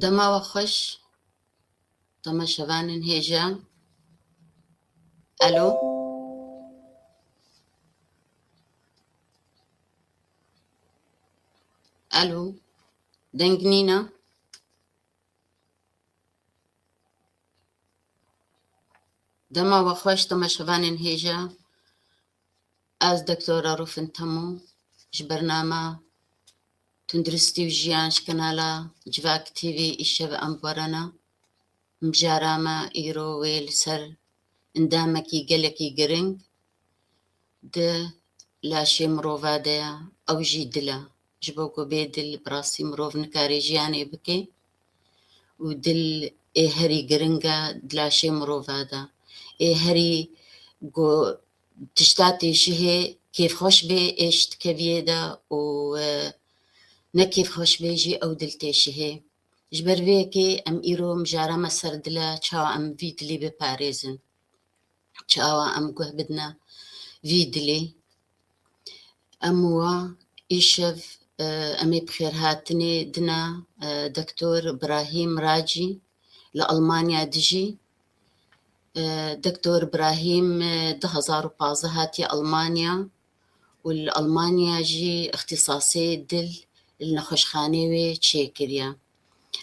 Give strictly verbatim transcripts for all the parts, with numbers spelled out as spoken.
Dema we xweş, temaşevanên hêja. Alo? Alo? Deng nîne? Dema we xweş, temaşevanên hêja. Ez Doktora Rûfin Temo ji bernama Tunduristî û Jiyan ji kanala Civak T V îşev em bi we re ne. Mijara me îro wê li ser endamekî gelekî giring di laşê mirova de ye, ew jî dil e. Ji bo ku bê dil bi rastî mirov nikare jiyanê bike û dil ê herî giring e di laşê mirova de. Ê herî ku tişta têşihê kêfxweş bê êş dikeviyê de û, e, ne kêfxweş bê jî ew dil têşihê. Ji ber vê yekê em îro mijara me ser dil e, çawa em vî dilî biparêzin, çawa em guh bidine vî dilê. Em wa îşev, e, em ê bi xêrhatinê dina, e, Doktor Brahîm Racî li Almanya dijî. E, Doktor Brahîm, e, du hezar û pazdeh hatiye Almanya û li Almanya jî îxtîsasê dil li nexweşxanê wê çêkiriye.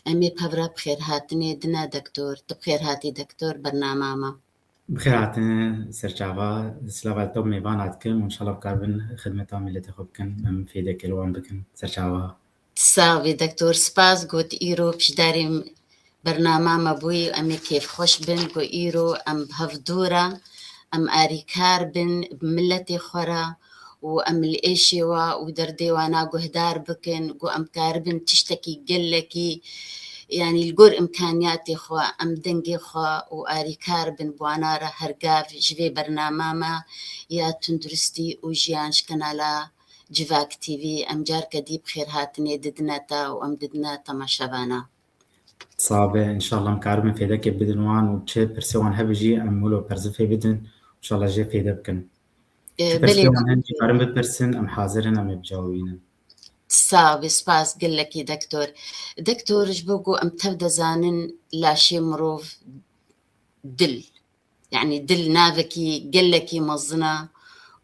Em ê bi hev re bi xêrhatinê dina Doktor. Tu bi xêr hatî Doktor bernama me. Bi xêr hatine serçava, silava li te û mêvana dikim û înşallah bikaribin xidmeta miletê xwe bikin, em fêdeke li wan bikin. Serçava. Sax bî Doktor, spas got îro piştdarî bernama me bûyî, em ê kêfxweş bin ku îro em bi hev dû re, em arîkar bin bi miletê xwe re û em li êşê wa û derdê wana guhdar bikin, ku em karibin tiştekî gelekî, yanî li gor îmkaniyatê xwe, em dengê xwe û arîkar bin bi wana re. Her gav ji vê bernama me ya Tunduristî û Jiyan ji kanala Civak T V em carke dî bi xêr hatinê didine te û em didine temaşevana. Sabe, înşallah em karibin fêdekê bidin wan û çi pirsê wan hebe jî em wilo perzifê bidin, înşallah jê fêde bikin. E, Çi belê, pirsê wan hebe jî karin bipirsin, em hazir in, em ê bicawibînin. Sabe, spas gelekî Doktor. Doktor, ji bo ku em tev de zanin laşê mirov dil. Yanî dil navekî gelekî mezin e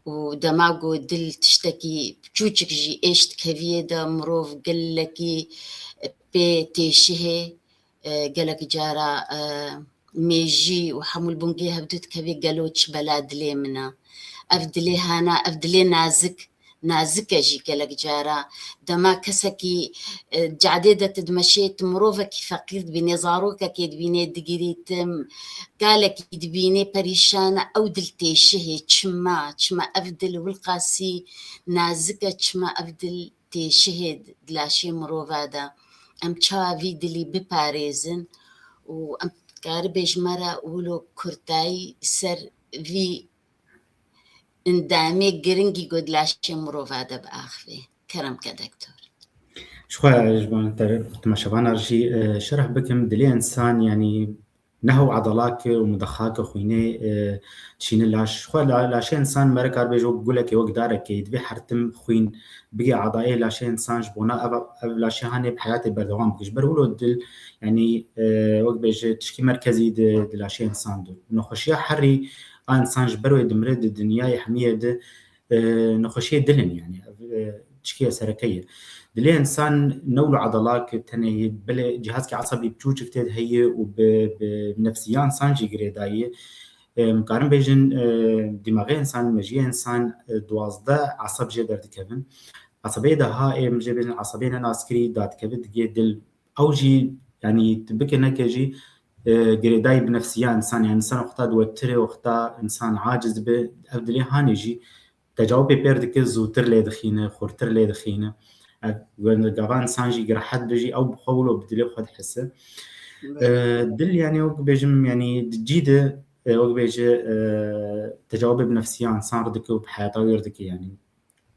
û dema ku dil tiştekî piçûçik jî êş dikeviyê de mirov gelekî pê têşihê, e, gelek cara, e, mêjî û hemû li bingê hevdû dikevê gelo çi bela dilê min e. Ev dilê hana, ev dilê nazik, nazik e jî gelek cara. Dema kesekî, e, cadê de tu dimeşê, tu mirovekî feqîr dibînê, zarokekê dibînê, digirî, tu galekî dibînê perîşan e, ew dil têşihê. Çima? Çima ev dil wilqasî nazik e, çima ev dil têşihê di laşê mirova de? Em çawa vî dilî biparêzin û em karibê ji me re wilo kurtayî ser vî endamê giringî ku di laşê mirova de biaxivê. Kerem ke Doktor. Ji xwe ji bo te, temaşevana jî, e, şerh bikim, dilê însan, yanî neho edalake û mudexake xwînê, e, dişîne laş. Ji xwe la-, laşê însan mere kar bêje wek gulekê, wek darekê, divê her tim xwîn bigê edayê laşê însan ji bona ev, ev laşê hanê bi heyatê berdewam bike. Ji ber wilo dil, yanî, e, wek bêje tişkî merkezî di, di laşê însan de. Nexweşiya herî a însan ji ber wê dimire di dinyayê hemiyê de, e, nexweşiyê dil in, yanî, ev, e, tişkî sereke ye. Dilê însan ne wilo edalak tenê ye, belê cihazkî esebî biçûçik tê de heye û bi, bi nefsiya însan jî girêdayî ye. E, em karin bêjin, e, dîmaxê însan, mejiyê însan, e, duwazdeh eseb jê derdikevin. Esebê de ha ê em jê bêjin esebê ne naskirî dadikeve digê dil. Ew jî, yanî, tu bike neke jî, e, girêdayî bi nefsiya însan, yanî însan wexta diwetirê, wexta însan aciz dibe, ev dilê hanê jî tecawubê pêr dike, zûtir lê dixîne, xurtir lê dixîne. Ev, gava însan jî rehet be jî, ew bi xwe wilo bi dilê xwe dihise. E, dil, yanî, wek bêjim, yanî, di cî de, e, wek bêje, e, tecawubê bi nefsiya însan re dike û bi heyata wî re dike, yanî.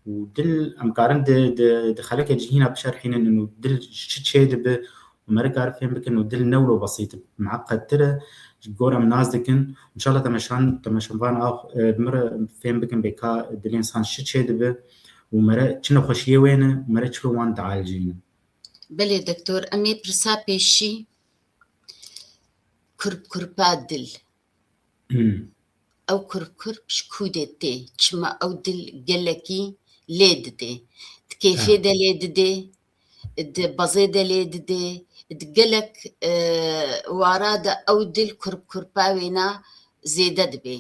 Û dil, em karin di, di, di xeleke cihîna bişerhînin û dil çi çê dibe û me re kar fêm bikin û dil ne wilo besît e, miqedtir e, ji gor em nas dikin. Înşallah temeşan, temeşanvan a, e, me re fêm bikin bê ka dilê însan çi çê dibe û me re çi nexweşiyê wê ne û me re çilo wan dialicîne. Belê doktor, em ê pirsa pêşî kurpkurpa dil. Hmm. Ew kurpkurp ji ku de tê? Çima ew dil gelekî lê didê? Di kêfê de lê didê, di bezê de lê didê, di gelek, e, wara de ew dil kurpkurpa wêna zêde dibê.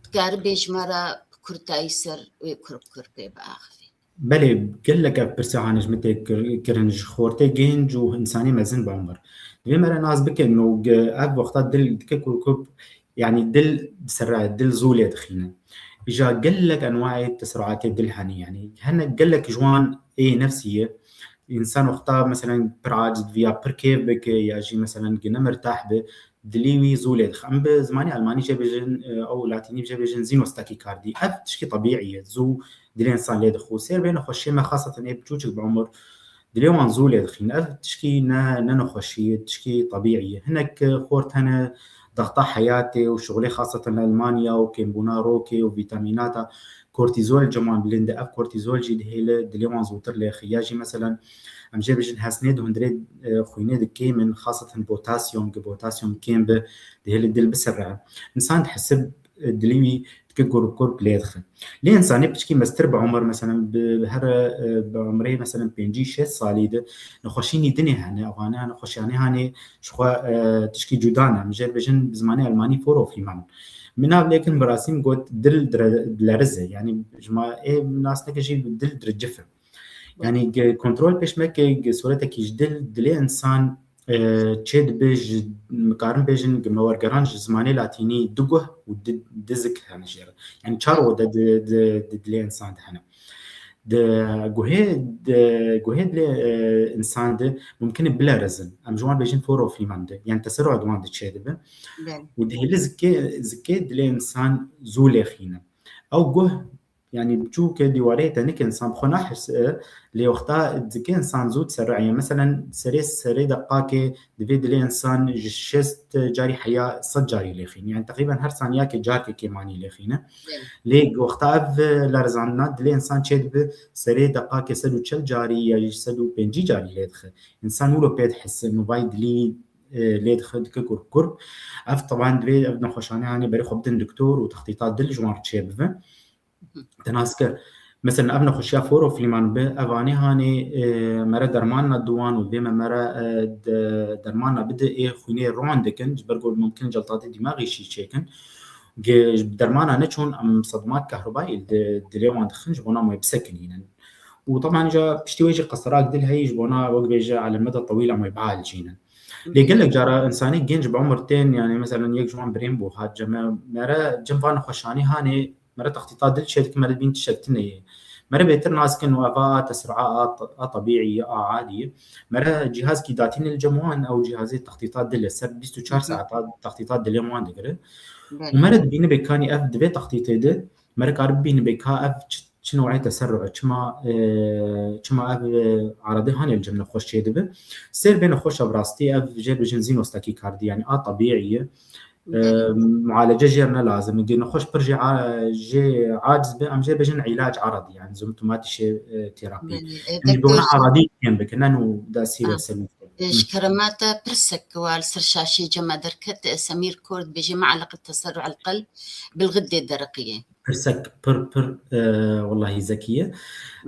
Dikaribê ji me re bi kurtayî ser wê kurpkurpê biaxivî? Belê, gelek ev pirsa hane ji min tê kir-, kirin, ji xortê gênc û însanê mezin bi umir. Divê me re nas bikin û ge-, ev wexta dil dike kurpkurp, yanî dil bi ser re, dil zû lê dixîne. Îja gelek enwayê tesirûatê dil hene, yanî hene gelek ji wan ê nefsî ye. Însan wexta, meselen, pir aciz dibe ya pir kêf bike ya jî, meselen, gine mirtah be, dilî wî zû lê dixe. Em bi zimanê elmanî jê bêjin, e, ew latînî jê bêjin Sinustakîkardî. Ev tişkî tebîî ye. Zû dilê însan lê dixwe. Sêr bê nexweşiyê me, xaseten ê biçûçik bi umir, dilê wan zû lê dixîn. Ev tişkî ne, ne nexweşî ye, tişkî tebîî ye. Hinek xort hene, dexta heyatê û şixulê, xaseten li Elmanya, û kêmbûna rokê û vîtamînata kortîzol cem wan bilind e. Ev kortîzol jî dihêle dilê wan zûtir lêxî. Ya jî, meselen, em jê bijin hesnê di hundirê, e, xwînê dikêm in, xaseten potasyum, ki potasyum kêm bi, dihêle dil bisirre. Însan dihesib, e, dilê wî dike kurpkurp lê dixe. Lê însanê piçkî mestir bi umir, meselen, bi her, e, bi umrê, meselen, pêncî şêst salî de nexweşînî dinê hene, evane nexweşiyanê hanê ji xwe, e, tişkî cuda ne. Em jê bijin bi zimanê elmanî Vorhofflimmern. Min nav lêkin bi rastî min got dil dire-, dilerize. Yanî ji ma ê nas neke jî dil diricife. Yanî ge-, kontrol pêş meke, ge-, sûretekî ji dil, dilê însan, e, çê dibe ji, karin bêjin, ge-, me wergeran ji zimanê latînî du guh û di, di zik hene jê re. Yanî çar oda di, di, di dilê însan de hene. Di guhê, di guhê dilê, e, însan de mumkin e bilerizin. Em ji wan bêjin Vorhofflimmern de. Yanî teserrûa di wan de çê dibe. Belê. Û dihêle zikê, zikê dilê însan zû lêxîne. Ew guh, yanî biçûk e, dîwarê tenik e, însan bi xwe nahise, lê wexta dike însan zû diserriye. Meselen, serê, serê deqakê divê dilê însan ji şêst carî heya sed carî lêxîne. Yanî teqrîben her saniyakê carkê kêmanî lêxîne. Evet. Lê wexta ev lerizandina dilê însan çê dibe, serê deqakê sed û çel carî ya jî sed û pêncî carî lê dixe. Însan wilo pê dihise, nûvayî dilî, e, lê dixe, dike kurpkurp. Ev teban divê ev nexweşanê hanê berê xwe bidin doktor û textîta dil ji wan re çê bibe. Te nas kir. Mesela ev nexweşiya Vorhofflimmern bi, ev anê hanê, e, mere dermanna diwan û divê me mere, e, de-, dermanna bide, ê xwînê ron dikin, ji ber ku mumkin celtatê dîmaxî jî çêkin. Ge-, ji dermana neçûn, em sedmat kehrebayî li di-, dilê wan dixin, ji bona em wê bisekinînin. Û teban ca piştî wê jî qeserak dil heyî, ji bona wek bêje alemeda tewîl em wê bialcînin. Lê gelek cara însanê genc bi umir tên, yanî mesela yek ji wan birêm bû, hat cem me, mere cem van nexweşanî hanê, mere textîta dil çê dikin, mere bîn tiştek tune ye. Mere bêtir nas kin û eva a tesrûa a, a tebîî ye, a adî ye. Mere cîhazkî datîne li cem wan, ew cîhazê textîta dil e, ser bîst û çar saeta textîta dilê wan digire. Û mere dibîne bêkanî ev di vê textîtê de, mere kar bibîne bêka ev çi, çi newê teserrû e, çima, e, çima ev, e, aradê hanê li cem nexweş çê dibe. Sêr bê nexweş e bi rastî, ev jê bêjin Sinustakîkardî, yanî a tebîî ye. E, mualece jê re ne lazim e. Nexweş pir jê a-, jê aciz be, em jê bêjin îlac aradî, yanî zimtumatîşê, e, terapi. Belê. E, yanî ji bona doktor, aradî kêm bike, ne nû da sîre, ah, ser wî. E, ji kerema te pirsek wa li ser şaşê cem me derket, e, Semîr Kor dibêje: "Ma eleqet teserrû el qelb bil xiddê dereqiyê?" Pirsek pir, pir, e, wellahî zekî ye.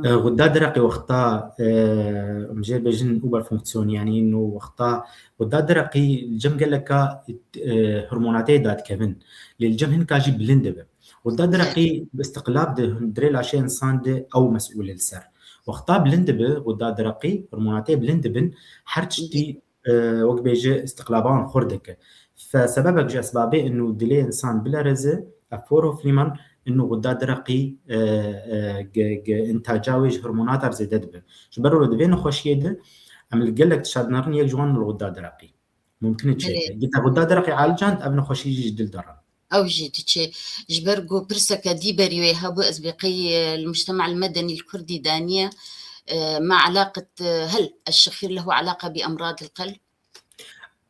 E, xudda dereqê wexta, e, em jê bêjin überfunktiyon, yanî nû wexta xudda dereqî li cem geleka, e, hormonatê dadikevin. Lê li cem hinka jî bilind dibe. Xudda dereqî bi istiqlab di hundirê laşê însan de ew mesûl e li ser. Wexta bilind dibe, xudda dereqî, hormonatê bilind dibin, her tiştî e, wek bêje, istiqlaba wan xurt dike. Fe-, sebebek ji esbabê inu dilê însan bilereze, ev Vorhofflimmern, inu xudda dereqî, e, e, ge-, ge-, intaca wê ji hormonata re zêde dibe. Ji ber wilo di vê nexweşiyê de em li gelek tişa dinerin, yek ji wan li xudda dereqî. Mumkin e çêke. Belê. Gita xudda dereqî alicand, ev nexweşî jî ji dil derin. Ew jî diçe. Ji ber ku pirseke dî berî wê hebû, ez bêqey, e, li mujtema el medenî li Kurdî daniye, e, ma elaqet, e, hel eşşexîr lehu elaqa bi emradil qelb?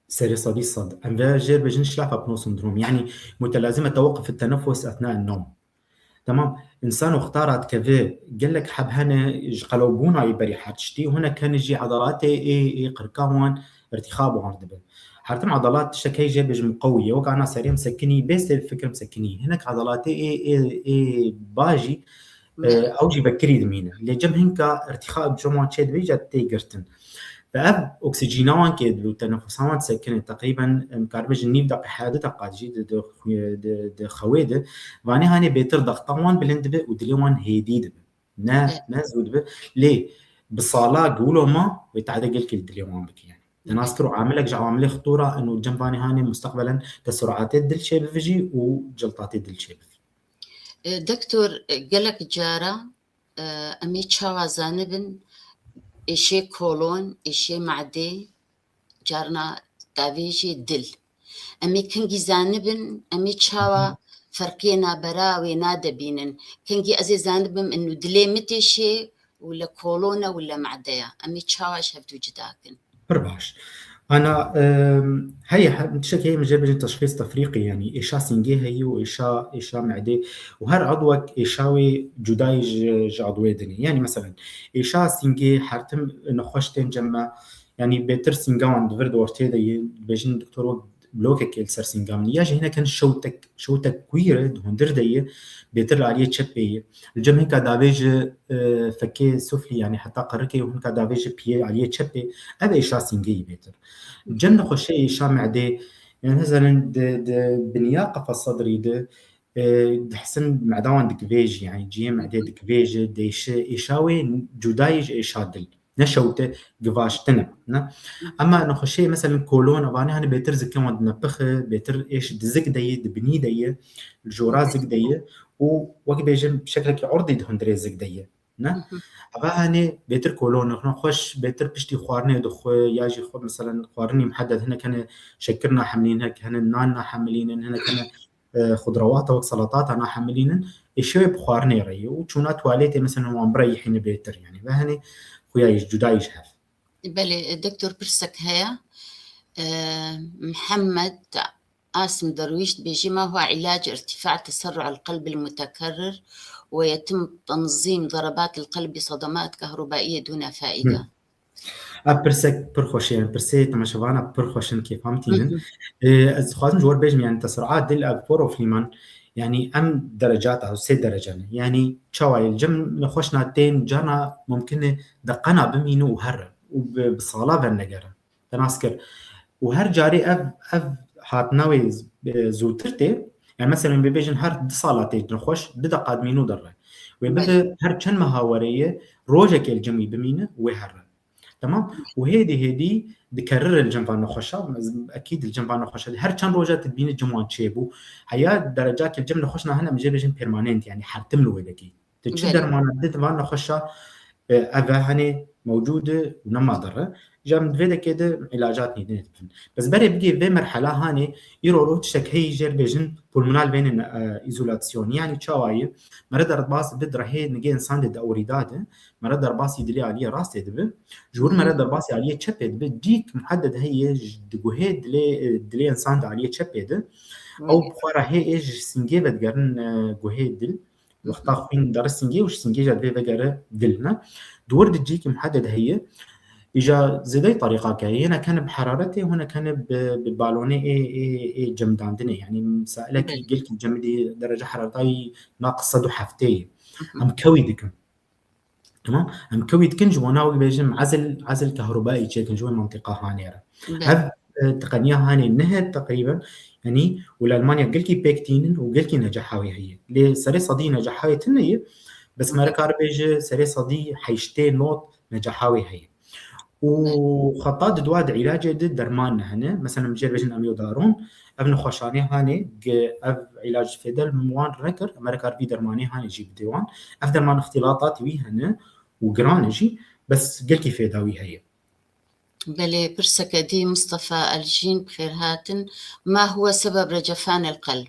Serê sedî sed. Em vê jê bêjin şilaf apno sindrom. Yanî mutelazime tewqif tenefus etna nom. Tamam. Însan wexta radikeve gelek heb hene ji qelewbûna wî berî her tiştî, hinek hene jî edaletê ê, ê qirka wan irtîxa bi wan dibe. Her tim edalet tiştek heye jê bêjim qewî ye. Wek ana serê em sekinî, bê sê fikir em sekinî. Hinek edaletê ê, ê, ê ba jî, e, ew jî vekirî dimîne. Lê cem hinka irtîxa bi cem wan çê dibe, îca tê girtin. Ve ev oksîjîna wan kê dibe û tenefûsa wan disekine, teqrîben, em karibin ji nîv deqe heta du deqa jî di, di, di, di xewê de, vanê hanê bêtir daxta wan bilind dibe û dilê wan hêdî dibe. Ne, Evet. ne zû dibe. Lê bi sala gulo ma wê tehde gelkî li dilê wan bike yani. Te nas kir û amilek ji amilê xitûra in û cem vanê hanê musteqbelen te suratê dil çêbivijî û ciltatê dil çêbivî. E, Doktor, e, gelek cara, e, em ê çawa zanibin êşê kolon, êşê me'dê, carna davêjê dil. Em ê kengî zanibin, em ê çawa ferqiyê nabera wê nadebînin. Kengî ez ê zanibim inu dilê min têşê û le kolon e û le me'de ye. Em ê çawa ji hevdû cida kin? Pir baş. Ana, em, heye, he-, tiştek heye min jê bêjin teşxîs tefrîqî, yanî êşa sîngê heye û êşa, êşa me'dê û her edwek êşa wê cudayî ji, ji edwê din e. Yanî meselen, êşa sîngê her tim nexweş tên cem me, yanî bêtir sînga wan di vir di ortê de ye, dibêjin doktor wek blokekê li ser sînga min. Ya jî hinek hin şewtek, şewtek kwîr e, di hundir de ye, bêtir li aliyê çepê ye. Li cem hinka davê ji, e, fekê suflî, yanî heta qirikê û hinka davê ji piyê aliyê çepê, ev êşa sîngê yî bêtir. Cem nexweşê êşa me'dê, yanî hezalin di, di biniya qefes sedrî de, e, dihsin me'da wan dikivêjî, yanî cihê me'dê dikivêji, dêşi, êşa wê cudayî ji êşa dil. Ne şewte givaştin e, ne? Ema nexweşê, meselen, kolon, evanê hani bêtir zikê wan dinepixe, bêtir êş di zik de ye, di binî de ye, li jora zik de ye û wek bêjin şeklekî erdî di hundirê zik de ye, ne? Eva hani bêtir kolon, nexweş bêtir piştî xwarinê dixwe, ya jî xwe, meselen, xwarinî muhedded, hinek hene şekir nahemilîn, hinek hene nan nahemilînin, hinek hene, e, xudrawata wek salatata nahemilînin, êşê wê bi xwarinê re ye û çûna tuwaletê, meselen, wan bireyîhîne bêtir, yanî ve hene xuya yî cuda yî ji hev. Belê, doktor, pirsek heye. E, Mihemed Asim Derwîş dibêjî, ما هو علاج ارتفاع تسرع القلب المتكرر ويتم تنظيم ضربات القلب بصدمات كهربائية دون فائدة؟ Ev pirsek pir xweş e, yani pirsê temaşevana pir xweş in, kêfa min tînin. Hı hı. Ê, ez dixwazim ji we bêjim, yani tesir'a dil ev foroflîman, yani em derecata sê derece ne. Yani çawa ye? Cem nexweşna tên cana mumkin e deqena bimîne û here û bi, bi sala venegere. Te nas kir. Û her carê ev, ev hatina wê, e, zûtir tê. Yani mesela bêbêjin her du sala tê nexweş, du deqa dimîne û derre. Wê bibe her çend meha were ye, rojekê li cem wî bimîne, wê here. Tamam? Û hêdî hêdî dikerire li cem van nexweşa, ekîd li cem van nexweşa. Her çend roja tu dibîne cem wan çêbû. Heya derecakê li cem nexweşna hene, em jê bêjin permanent, yani her tim li wê dekî. Tu çi dermana did van nexweşa, e, ev e, hani mewcûd e û nema derre. Ji em di vê dekê de îlacat nîdinê dibin. Bes berê bigê vê merhela hanê, îro roj tiştek heyî jê re bêjin pulmonal vein, e, îzolasyon. Yani çawa ye? Mere derbas bi direhê nigê însan de di ewrîda de, mere derbasî dilê aliyê rastê dibe. Ji wir mere derbasî aliyê çepê dibe. Cîk muhedded heye ji di guhê dilê, e, dilê însan de aliyê çepê de. Ew bi xwe re hê ê ji singê vedigerin, e, guhê dil. Wexta xwîn dere singê û ji singê jî divê vegere dil, ne? Di wir de cîkî muhedded heye. Îja zêdeyî terîqak heye. Hinek hene bi heraretê, hinek hene bi, bi balonê ê, ê, ê cemdandinê. Yani misailekî gelkî cemidî derece herareta wî naqis sed û heftê ye. Em kewî dikin. Tamam? Em kewî dikin, ji bona wî bêjim ezil, ezil kehrubayî çêkin ji wê mentiqa hanê re. Ev, e, tiqeniya hanê nihe teqrîben, yanî û li Almanya gelkî pêk tînin û gelkî necaha wê heye. Lê serê sedî necaha wê tune ye, bes mere kar bêje serê sedî heştê not necaha wê heye. Û xeta di dua di îlacê de derman hene. Mesela, em jê bêjin amiodaron, ev nexweşanê hanê, ge-, ev îlac fêde li wan nekir, em re kar vî dermanê hanê jî bidê wan. Ev derman îxtîlatatî wî hene û giran e jî, bes gelkî fêda wî heye. Belê, pirseke dî, Mustafa Elcîn, bi xêr hatin. ما هو سبب رجفان القلب؟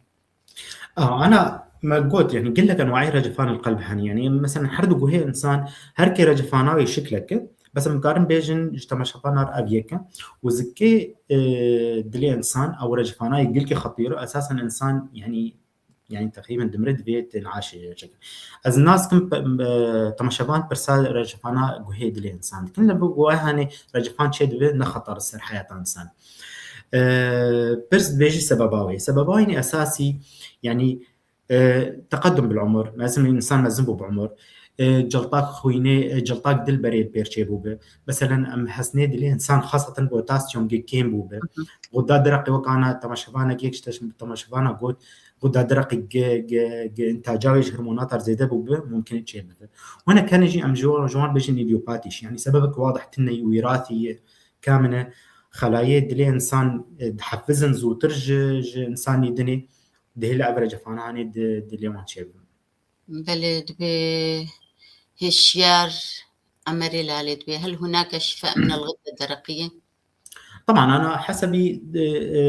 A, ana me got, yani gelek enwayê recefan el qelb hene. Yani mesela her du guhê insan, her kê recefana wê şiklek e. Bes em karin bêjin ji temaşevanan ev yek e. Û zikê, e, dilê insan ew recefana yê gelkî xetîr e. Esasen insan, yani Yani teqrîben dimre divê tê niaşê çekin. Ez nas kim pe-, e, temaşevan pirsa recefana guhê dilê insan dikin. Li bi guhe hanê recefan çê dibe ne xeter ser heyata insan. E, pirs dibêjî sebeba wê. Sebeba wê esasî, yani, e, teqedum bil umur. Mezin insan mezin bû bi umur. E, celtak xwînê, e, celtak dil berê pêr çê bû bi. Meselen, em hesnê dilê insan xaseten potasyum ge kêm bû bi. Hı hı. Xuda direqê wek ana temaşevanek yek ji teş-, temaşevana got, xuda direqê ge, ge, ge intaca wê ji hormonata zêde bû bi, mumkin çê bibe. Wene kene jî em ji wan, ji wan bêjin idiopatî jî. Yani sebebek wadih tine wîratî ye, kamine xelayê dilê insan, e, dihefizin zûtir ji, ji insanî dinê, dihê li ev recefananê di, dilê wan çê bibin. Belê, dibê hişyar Emerê Lalê dibê, "Hel hunake şife min el-ğidde dereqiyê?" Teban, ana hesebî, e, e,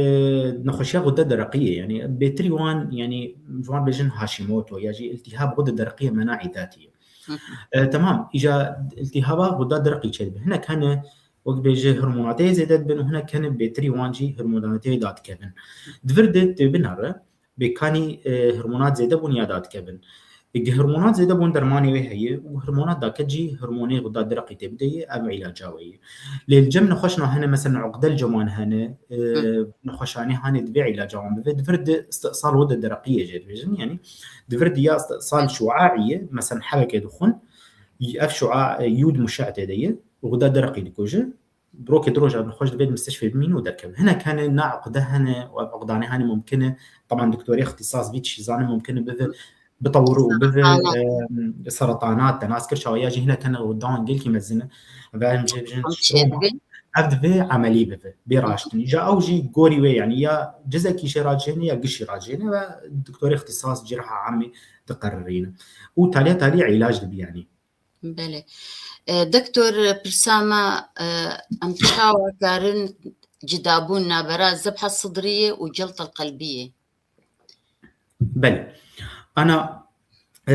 nexweşiya xude dereqiyê, yani bêtirî wan, yani ji wan bêjin Hashimoto ya jî iltihab xude dereqiyê mena îdatî ye. Hı hı. E, temam, îja iltihaba xuda dereqî çêdibe. Hinek hene, wek bêje hormonatê zêde dibin û hinek hene bêtirî wan jî hormonatê dadikevin. Di vir de tê binere, bêkanî, e, hormonat zêde bûn ya dadikevin. Gi hormonat zêde bûn dermanê wê heye û hormonat dake cî hormonê xuda dereqî tê bideye, ev îlaca wê ye. Lê li cem nexweşna hene, mesela uqde li cem wan hene, e, Hı. nexweşanê hane divê îlaca wan bibe, di vir de istisal xude dereqiyê jê dibêjin, yani di vir de ya istisal şuaî ye, mesela hebekê dixwin, ev şua, e, yûd muşe tê de ye, xuda dereqî dikuje, rokê di roja nexweş divê di mistişfê bimîn û derkeve. Hinek hene, na uqde hene û ev uqdanê hene mumkin e. Teban doktorê ixtisas vî tişî zane mumkin e bive, bitewir û bive, Sertana. e, sertanat, te nas kir çawa ya jî hinek hene û dan gelkî mezin e. Ve em jê bijin Em trauma. çêdibin. Ev divê emelî bive, bê raştin. Ja ew jî gorî wê yani ya cizekî jê racihêne ya gişî racihêne ve doktorê ixtisas ciraha amê diqerirîne. Û taliya talî îlac dibi yani. Belê. E, doktor, pirsa me, e, em çawa karin cidabûn navbera zebha sidriyê û celtel qelbiyê? Belê. Ana, e,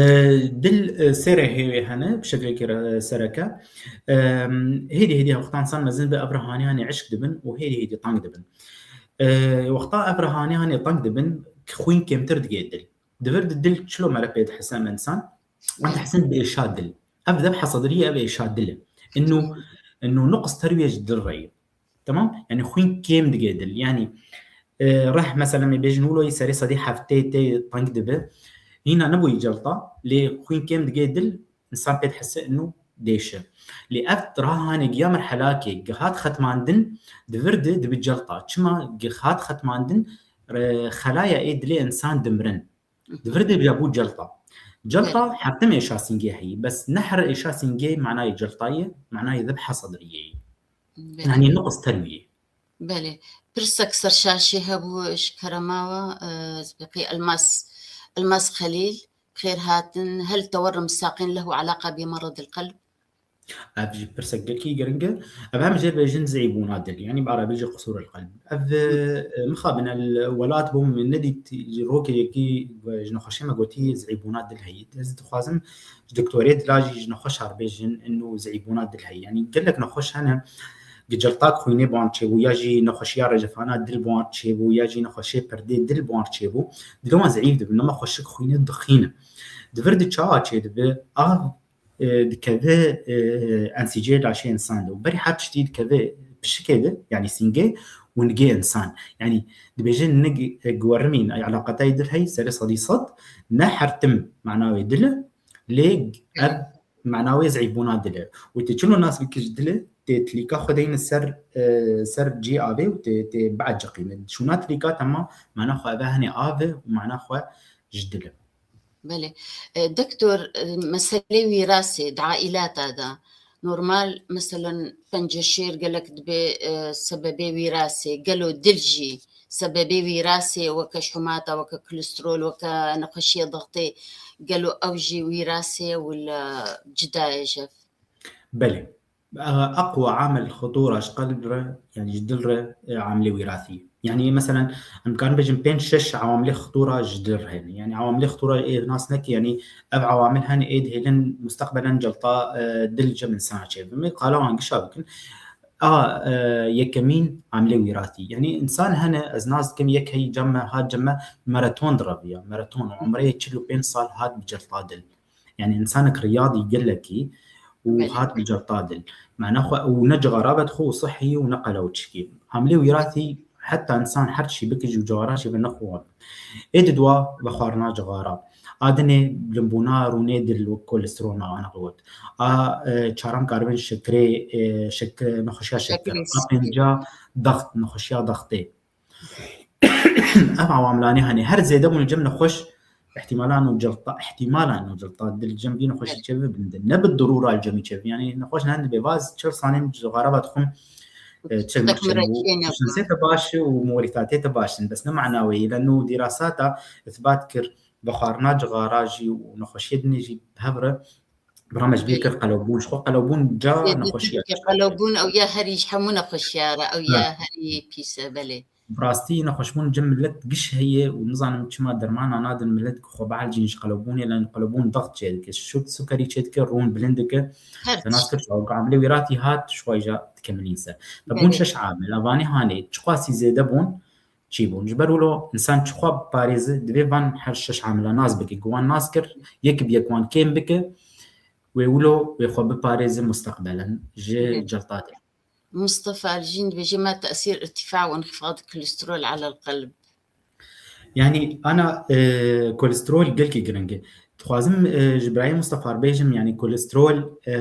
dil, e, sê rehê wê hene, bi şeklekî re, sereke. E, hêdî hêdî wexta însan mezin be ev rehanî hanê eşk dibin û hêdî hêdî teng dibin. E, wexta ev rehanî hanê teng dibin, xwîn kêmtir digê dil. Di vir de dil çilo mere pê dihese em însan? Em dihsin bi êşa dil. Ev zebha sidriyê, ev êşa dil e. Inu, inu nuqs terwiyê ji dil re ye. Tamam? Yani xwîn kêm digê dil. Yani, e, reh mesela me bêjin wilo yî serê sedî heftê tê teng dibe. Hîna nebûyî celta, lê xwîn kêm digê dil, însan pê dihese inu dêşe. Lê ev rahanê giya merhelakê, gihat xetmandin, di vir de dibi celta. Çima gihat xetmandin, re-, xelaya ê dilê însan dimirin. Di vir de bû celta. Celta Belê. Her tim êşa sîngê heyî. Bes ne her êşa sîngê manayê celtayê, manayê zebha sidriyê. Belê. Yani nuqs terwiyê. Belê. Pirsek ser şaşê hebû ji kerema we, e, ez pêqî Elmas, Elmas Xelîl, xêr hatin. Hel tewerrim saqîn lehu alaqa bi meredil qelb? Ev jî pirsek gelkî giring e. Ev hem jê bêjin zîbûna dil, yanî bi erebî jî qusûr el qelb. Ev, e, mixabin el welat bûm nedît rokê yekî ji nexweşê me gotî zîbûna dil heyî. Ez dixwazim ji doktorê dila jî ji nexweşar bêjin inu zîbûna dil heyî. Yanî gelek nexweş hene, gi celtak xwînê ban çêbû, ya jî nexweşiya recefana dil ban çêbû, ya jî nexweşê perdê dil ban çêbû. Dilê wan zîf dibin, nema xweşik xwînê dixînin. Di vir de çawa çêdibe, av e, dikeve, e, ensîcê laşê însan de. Û berî her tiştî dikeve pişikê de, yanî sîngê û nigê însan. Yanî dibêje nig, e, guwerimîn, ay eleqetayê dil hey, serê sedî sed, ne her tim mana wê dil e, lê ev mana wê zîfbûna dil e. Û tê çilo nas bikî ji dil e, tê tilîka xwe deyne ser, e, ser cihê avê û tê, tê bieciqîne. Şûna tilîka tema mana xwe eve hene av e û mana xwe ji dil e. Belê. E, doktor, e, meselê wîrasê di aîlata de normal, meselen, penceşêr gelek dibe, e, sebebê wîrasê, gelo dil jî sebebê wîrasê, weke şumata, weke kolesterol, weke nexweşiyê dixtê, gelo ew jî wîrasê wila cida ye ji hev? Belê. Eqwa amel xutura ji qelb re, yani ji dil re, e, amilê wîrasî. Yani mesela em karin bêjin pênc şeş awamilê xutura ji dil re hene. Yani awamilê xutura ê nas neke, yani ev awamil hene ê dihêlin mustaqbelen celta, e, dil cem insana çêbin. Qala wan gişa bikin. A, e, yekemîn amilê wîratî. Yanî însan hene, ez nas dikim, yek heyî cem me, hat cem me, maraton direviya. Maraton, umreyê çil û pênc sal hat bi celta dil. Yanî însanek riyadî gelekî û Belê. hat bi celta dil. Mane xwe û ne cixara vedixwe û sihî û ne qelew çikî. Amilê wîratî heta însan her çî bike jî û cixara jî ve nexwe. Ê di dua vexwarina cixara. A dinê bilimbûna rûnê dil û kolesterol me ana got. A, e, çaran karibin şekerê, e, şeker, nexweşiya şeker. Şekerê A pênca daxt, nexweşiya daxtê. Ev awamlanê hani her zêde bûn cem nexweş, ihtimalan û cilta, ihtimalan û cilta dil cem vî nexweşî Evet. çevi bindin. Ne bi durûra cemî çevi. Yani nexweş ne hende bêvaz çil sanên cixara ve dixwim, e, çil Tek mexçe û miraçê ne şansê te baş û morîtatê te baş in. Bes ne mana wê ye. Leno dîrasata îsbat kir, vexwarina cixara jî û nexweşiyê dinê jî bi hev re bira me ji bîr kir qelewbûn. Ji xwe qelewbûn ca Zêde nexweşiya Tirkî qelewbûn ew ya herî ji hemû nexweşiyara, ew ya Belê. herî pîs e, belê. Bi rastî nexweşbûn cem millet giş heye û nizanim çima dermana nadin millet ku xwe bielcîn ji qelewbûnê, leno qelewbûn daxt çêdike, şuk-, sukerî çêdike, rûn bilind dike. Her Te nas tişt. kir çawa amilê wîratî hat, ji xwe jî dikemilîn ser. Ve bûn Belê. şeş amil. Evanê hanê, çiqasî zêde bûn, çî bûn. Ji ber wilo însan çi xwe biparêze, divê van her şeş amila nas bike. Ku wan nas kir, yek bi yek wan kêm bike, wê wilo wê xwe biparêze musteqbelen ji Evet. celta dil. Mustafa Aljîn dibêje: "ما تأثير ارتفاع وانخفاض الكوليسترول على القلب؟" Yani ana, e, kolesterol gelkî giring e. Dixwazim, e, ji birayê Mustafa re bêjim, yani kolesterol, e,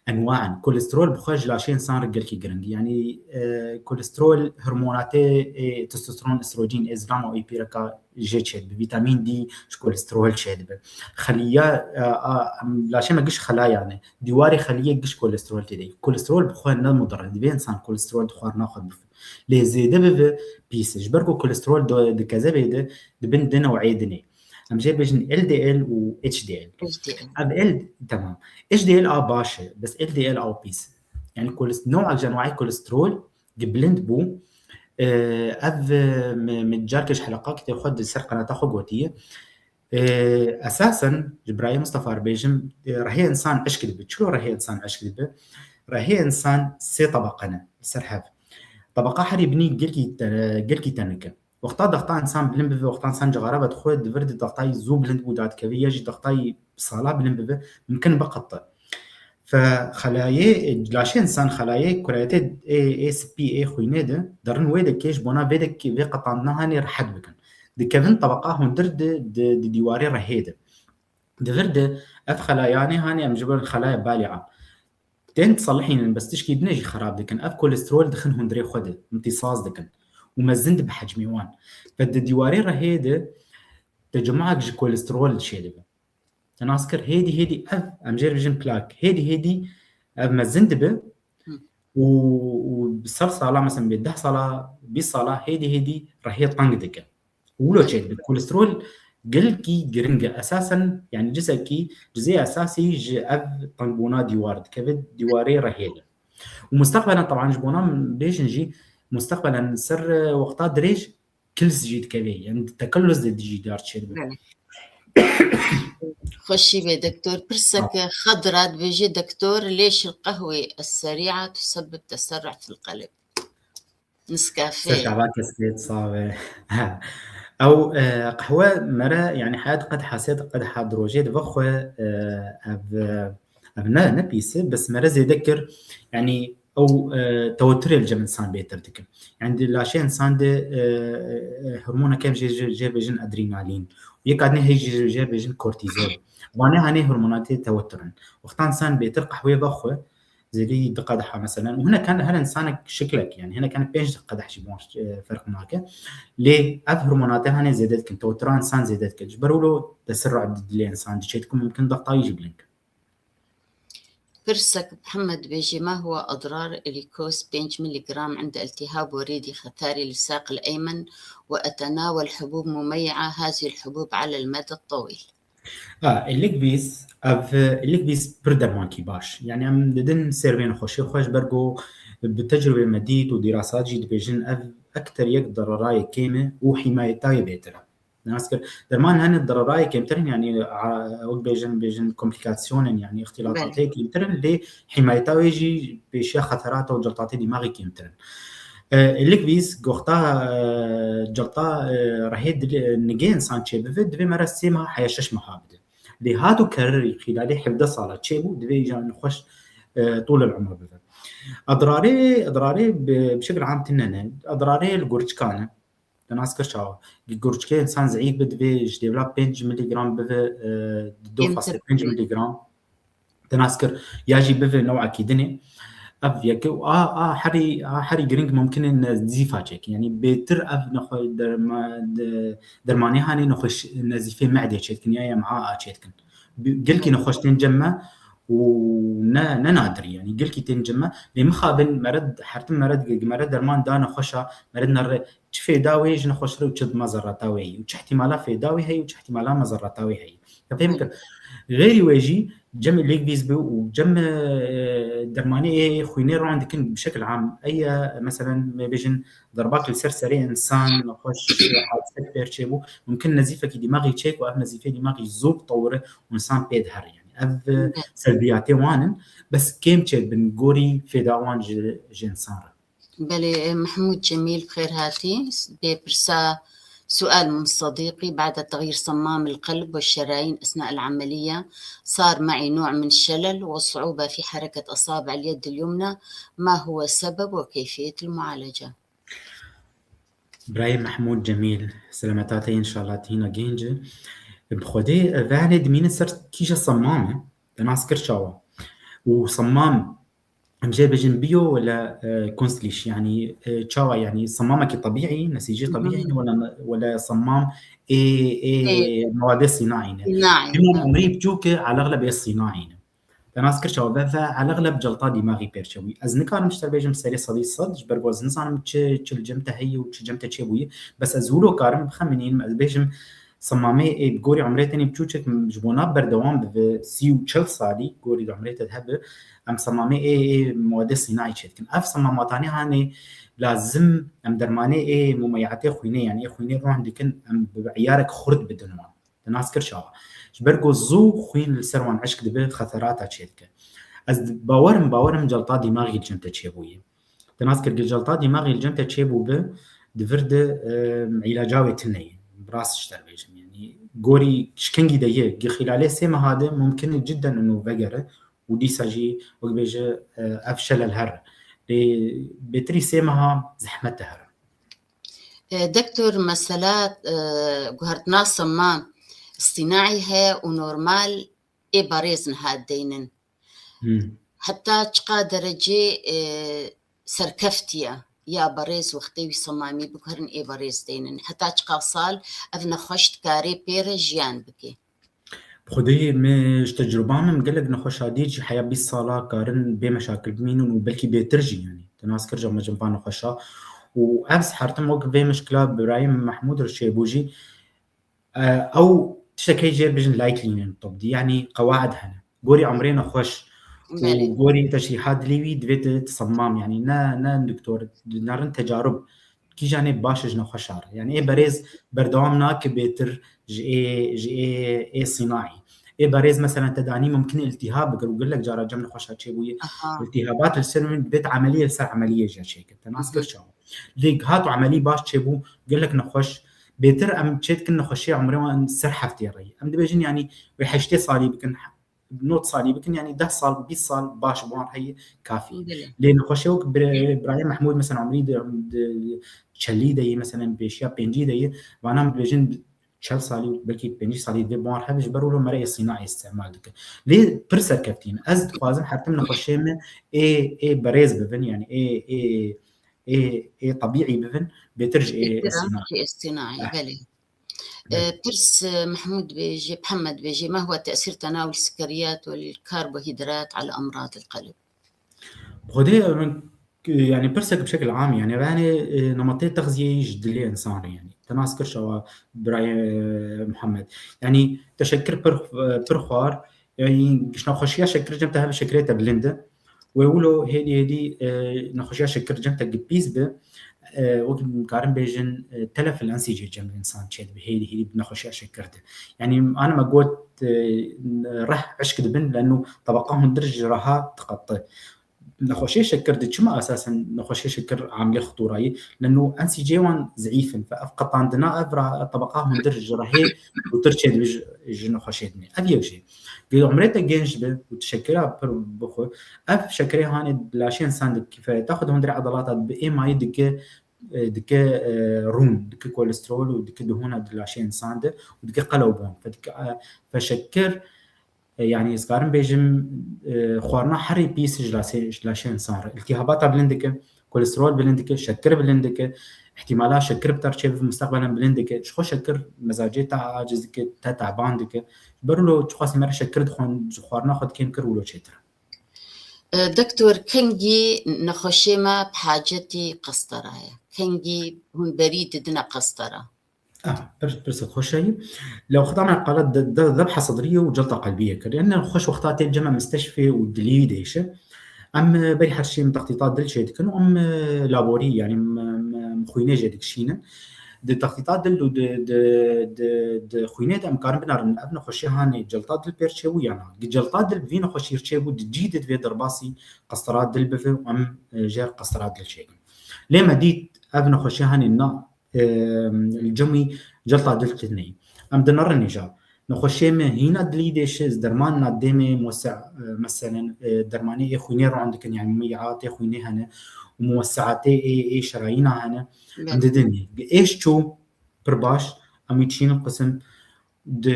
enwan. Kolesterol bi xwe ji laşê însan re gelkî giring e. Yani, e, kolesterol hormonatê, e, testosteron, estrojen, ê zilama û ê pîreka jê çêdibe. Vîtamîn D ji kolesterol çêdibe. Xeliya, e, a, em, laşê me giş xelayan e. Dîwarê xeliyê giş kolesterol tê de. Kolesterol bi xwe ne mudir e. Divê însan kolesterol di xwarina xwe bife. Lê zêde bibe pîs e. Ji ber ku kolesterol di, di kezebê de, di bin du new'ê dinê. Em jê bêjin L D L û H D L. H D L. Ev L, temam. H D L a baş e, bes L D L a pîs e. Yani kolest-, new'ek ji enwa'ê kolesterol di bilind bû. Ee, ev, e, me, me carkê ji heleqakê xwe di ser qenata xwe gotiye. Ee, esasen ji birayê Mustafa re bêjim, e, rehê însan eşk dibe. Çilo rehê însan eşk dibe? Rehê însan sê tebeqe ne li ser hev. Tebeqa herî binî gelkî te-, gelkî tenik e. Wexta daxta însan bilind bibe, wexta însan cixara vedixwe, di vir de daxtayî zû bilind bû dadikeve, ya jî daxtayî sala bilind bibe, mimkin biqete. Fe xelayê, laşê însan xelayê kureyetê ê, ê spî ê xwînê de, derin wê de kê ji bona vê de kê, vê qetandina hanê rehet bikin. Dikevin tebeqa hundir di, di, di dîwarê rehê de. Di vir de ev xelayanê hanê em ji ber xelaya balîa. Tên diselihînin, bes tişkî din jî xerab dikin. Ev kolesterol dixin hundirê xwe de, imtîsaz dikin. Û mezin dibe hecmê wan. Ve di dîwarê rehê de tecemûek ji kolesterol çêdibe. Te nas kir, hêdî hêdî ev, em jê re bijin plak, hêdî hêdî ev mezin dibe Hı. û, û bi sed sala, mesela bê deh sala, bîst sala hêdî hêdî rehê teng dike. Wilo çêdibe. Kolesterol gelkî giring e. Esasen, yani cisekî, cizê esasî ji ev tengbûna dîwar dikeve, dîwarê rehê de. Û mustaqbelen, teban ji bona min bêjin jî, mustaqbelen ser, e, wexta dirêj kils jî dikeve. Yani tekellus de jî dar çêdibe. Belê. Xweşî be doktor. Pirseke Xedra dibêje: "دكتور، ليش القهوة السريعة تسبب تسرع في القلب؟" Niskafê. Ser çava keskê sax be. Ew, e, qehwe mere, yani heyet qedha, sê qedha di rojê de vexwe, e, ev, e, ev ne, ne pîs e, bes mere zêde kir, yani ew, e, teweturê li cem însan bêtir dikin. Yani di laşê însan de, e, e, hormoneke em jê, jê, jê bêjin adrenalin. Yek adnê hê jê, jê bêjin kortîzol. Wane hanê hormonatê tewetur in. Wexta însan bêtir qehwê vexwe, zêdî du qedeha meselen. Û hinek hene her însanek şiklek, yani hinek hene pênc qedeh jî bon, e, ferq nake. Lê ev hormonatê hene zêde dikin, tewtira însan zêde dikin. Ji ber wilo tesirra di dilê însan diçe dikin, mumkin daxtayî jî bilind. Pirsek Mihemed dibêje: "ما هو أضرار اليكوس pênc ملغرام عند التهاب وريدي خطاري للساق الأيمن، وأتناول حبوب مميعة هذه الحبوب على المدى الطويل؟" A, Elikvîs, ev, Elikvîs pir dermankî baş. Yani em didin sêr vê nexweşê xwe ji ber ku bi tecrûbê me dît û dîrasat jî dibêjin ev ekter yek derarayê kêm e û hîmayetayê bêtir e. Nas kir, derman hene dirarayê kêmtir in, yanî, a, wek bêjin, bêjin komplîkasyonin, yanî îxtîlatatê kêmtir in, lê hîmayeta wê jî pêşiya xeterata û celtatê dîmaxî kêmtir in. E, Likvîz goxta, e, celta, e, rehê dilê, nigê însan çêbive, divê mera sê meha heya şeş meha bide. Lê hat û kerrî xîlalê hevdeh sala çêbû, divê îja nexweş, e, tûl el umr bibe. Edrarê, edrarê bi, bi şekil am tine ne. Edrarê li gurçika ne. Te nas kir çawa? Gurçikê însan zeîf bi, divê ji dêvla pênc miligram bive, e, du faslê pênc miligram. Te nas kir, ya jî bive newekî dinê. Ev yekê û a, a herî, a herî giring mumkin e nezîfa çêkin. Yanî bêtir ev nexwe-, derma-, de-, dermanê hanê nexweş-, nezîfê me'dê çêdikin ya, ya me'a a çêdikin. Bi-, gelkî nexweş tên cem me û ne, ne nadir, yanî gelkî tên cem me. Lê mixabin mered, hertim mered, ge-, mere derman da nexweşa, mered nerre çi fêda wê ji nexweşre û çi mezerreta wê yî û çi ihtimala fêda wê heye û çi ihtimala mezerreta wê heye. Te fêm kir. Xeyrî wê jî cem Likvîz bi û cem, e, dermanê ê xwînê ron dikin bi şekil am. Eye, meselen, me bêjin derbak li ser serê însan nexweş hadisek pêr çêbû, mumkin nezîfekî dîmaxî çêk û ev nezîfê dîmaxî zû bitewire û însan pê dihere. Yanî ev, e, selbiyatê wan in, bes kêm çêdibin gorî fêda wan ji, ji însan re. Belê, Mehmûd Cemîl, bi xêr hatî. Bê pirsa سؤال من صديقي: بعد تغيير صمام القلب والشرايين أثناء العملية صار معي نوع من الشلل وصعوبة في حركة أصابع اليد اليمنى، ما هو سبب وكيفية المعالجة؟ Birayê Mehmûd Cemîl, selameta te înşallah tîna gênc e. Bi xwedê, e, vehanê dimîne ser kîja semam e. Te nas kir çawa? Û semam, em jê bêjin bio wala, e, künstlich, yanî, e, çawa, yanî semamekî tebîî, nesîcî tebîî, wala, wala semam ê, ê, ê, mewade sînaî ne. Sînaî, Hema emrî biçûk e, elegleb ê sînaî ne. Te nas kir çawa? Ve, ve elegleb celta dîmaxî pêr çewî. Ez nikarim ji te bêjim serê sedî sed, ji ber ku ez nizanim çi, çi li cem te heye û çi cem te çêbûye. Bes ez wilo karim bixemînînim, ez bêjim semamê ê bi gorî umrê tenê biçûçek ji bona berdewam bibe sî û çil salî, gorî di umrê te de hebe, em semamê ê, ê mewade sînaî çêdikin. Ev semamatanê hanê lazim em dermanê ê mumeyatê xwînê, yanî ê xwînê ron dikin, em bi iyarek xurt bidin wan. Te nas kir çawa? Ji ber ku zû xwîn li ser wan eşk dibe, xeterata çêdike. Ez di-, bawerim, bawerim celta dîmaxî li cem te çêbûye. Te nas kir, gelcelta dîmaxî li cem te çêbû bi, di vir de, e, îlaca wê tune ye. Bi rast ji te bêjim. Yanî gorî şikengî de ye. Gi xîlalê sê meha de mumkin e cidden û vegere û dîsa jî wek bêje, e, ev şelel here. Lê bêtirî sê meha zehmet e here. E, doktor, mesela, e, guhertina semam sînaî heye û normal ê berêz niha deynin. Hmm. Heta çiqa derecê, e, serkeftiye ya berêz wextê wî semamî biguherin ê berêz deynin? Heta çiqa sal ev nexweş dikarê pê re jiyan bike? Bi xwedê me ji tecrûba min gelek nexweşa dît jî heya bîst sala karin bê meşakil bimînin û belkî bêtir jî, yanî. Te nas kir, cem me cem van nexweşa. Û ev hertim wek vê mişkila birayê min Mehmûd re çêbû jî, e, ew tiştek heye jê re bêjin Leitlinien tibî, yanî qewaid hene. Gorî umrê nexweş û Belê. gorî teşrîhat dilê wî divê tu, tu semam, yanî ne, ne doktor, di nerin tecarûb. Kîjanê baş e ji nexweşa re. Yanî ê berêz berdewam nake bêtir ji ê, ji ê, ê sînaî. Ê berêz, meselen, te danî mumkin e îltîhab bigir û gelek cara cem nexweşa çêbûye. Aha. Îltîhabat li ser wî dibêt emeliyê li ser emeliyê jî çêkir. Te nas kir Hı hı. çawa? Lê hat û emelî baş çêbû, gelek nexweş. Bêtir em çêdikin nexweşê umrê wan ser heftê re ye. Em dibêjin, yanî wê heştê salî bikin, nod salî bikin, yanî deh sal, bîst sal baş bi wan heye, kafî. Belê. Lê nexweşê wek bira-, birayê Mehmûd, mesela, umrî de, de çelî de ye, mesela, pêşiya pêncî de ye, vana em dibêjin çel salî, belkî pêncî salî divê bi wan hebe, ji ber wilo mere ê sînaî îstemal dike. Lê pir serkeftî ne. Ez dixwazim hertim nexweşê me ê, ê berêz bibin, yanî ê, ê, ê, ê tebîî bibin, bêtir ji ê, ê Bêtir sînaî. ji ê sînaî, Eh. belê. Belê. E, pirs, e, Mehmûd bêjê, Mihemed bêjê: ما هو تأثير تناول السكريات والكربوهيدرات على أمراض القلب؟ Bi xwedê min, yanî pirsek bi şekil am, yanî, yanî, e, nemetê texziyê ji dilê însan re, yanî. Te nas kir çawa birayê, e, Mihemed. Yanî, te şekir pir, e, pir xwar, yanî, ji nexweşiya şekir cem te hebe şekirê te bilind e. Wê wilo hêdî hêdî, e, nexweşiya şekir cem te gipîz bi. e, wek karin bêjin, e, telef el ensîcê cem însan çêdibe, hêdî hêdî bi nexweşiya şekir de. Yanî, ana me got, e, reh eşk dibin, leno tebeqa hundir ji reha diqete. Nexweşê şekir de çima esasen nexweşê şekir amilê xturayî? Leno ensîcê wan zeîf in. Fe ev qetandina ev ra-, tebeqa hundir ji rehê zûtir çêdibe ji, ji nexweşê dinê. Ev yek jî. Gê umrê te genc be û tu şekira pir bixwe, ev şekirê hanê di laşê însan de kifayeta xwe di hundirê edalata bi êmayî dike, e, dike, e, rûn, dike kolesterol û dike dihûna di laşê însan de û dike qelewbûn. Fe dike, e, fe şekir, e, yanî ez karim bêjim, e, xwarina herî pîs ji laşê, ji laşê însan re. Îltîhabata bilind dike, kolesterol bilind dike, şekir bilind dike, îhtîmala şekir bi te re çêbibe mustaqbelen bilind dike. Ji xwe şekir mezacê te aciz dike, te teban dike. Ji ber wilo çiqasî me re şekir dixwin, ji xwarina xwe di kêm kir wilo çêtir e. E, doktor, kengî nexweşê me bi hacetî qestera ye? Kengî hûn berî didine qestera? Ah, pir-, pirsek xweş e. Lewxta me qala de, de, debha sedriyê û celta qelbiyê kir. Yani xweş wexta tê cema misteşfê û dilî wî değişe. Em, e, berî her şeyê em textîta dil çê dikin û em, e, laborî, yani, em, em, em xwînê jê dikişînin. Di textîta dil û di, di, di, di xwînê de em karin binarin ev nexweşî hanê celta dil pêr çêbû ya na. Gi celta dil bi vî nexweşî re çêbû, di cî de divê derbasî qestera dil bive û em, e, jê re qestera dil çêkin. Lê me dît ev nexweşî hanê na, e, li cem wî celta dil tune ye. Em dinerin îja. Nexweşiyê me hîna dilî dêşe, ez derman na dêmê muwese-, e, meselen, e, dermanê ê xwînê ron dikin, yani meyatê xwînê hene û muweseatê ê, ê şerayîna hene. Em didin. Êş çû pir baş, em wî çînin qisim di,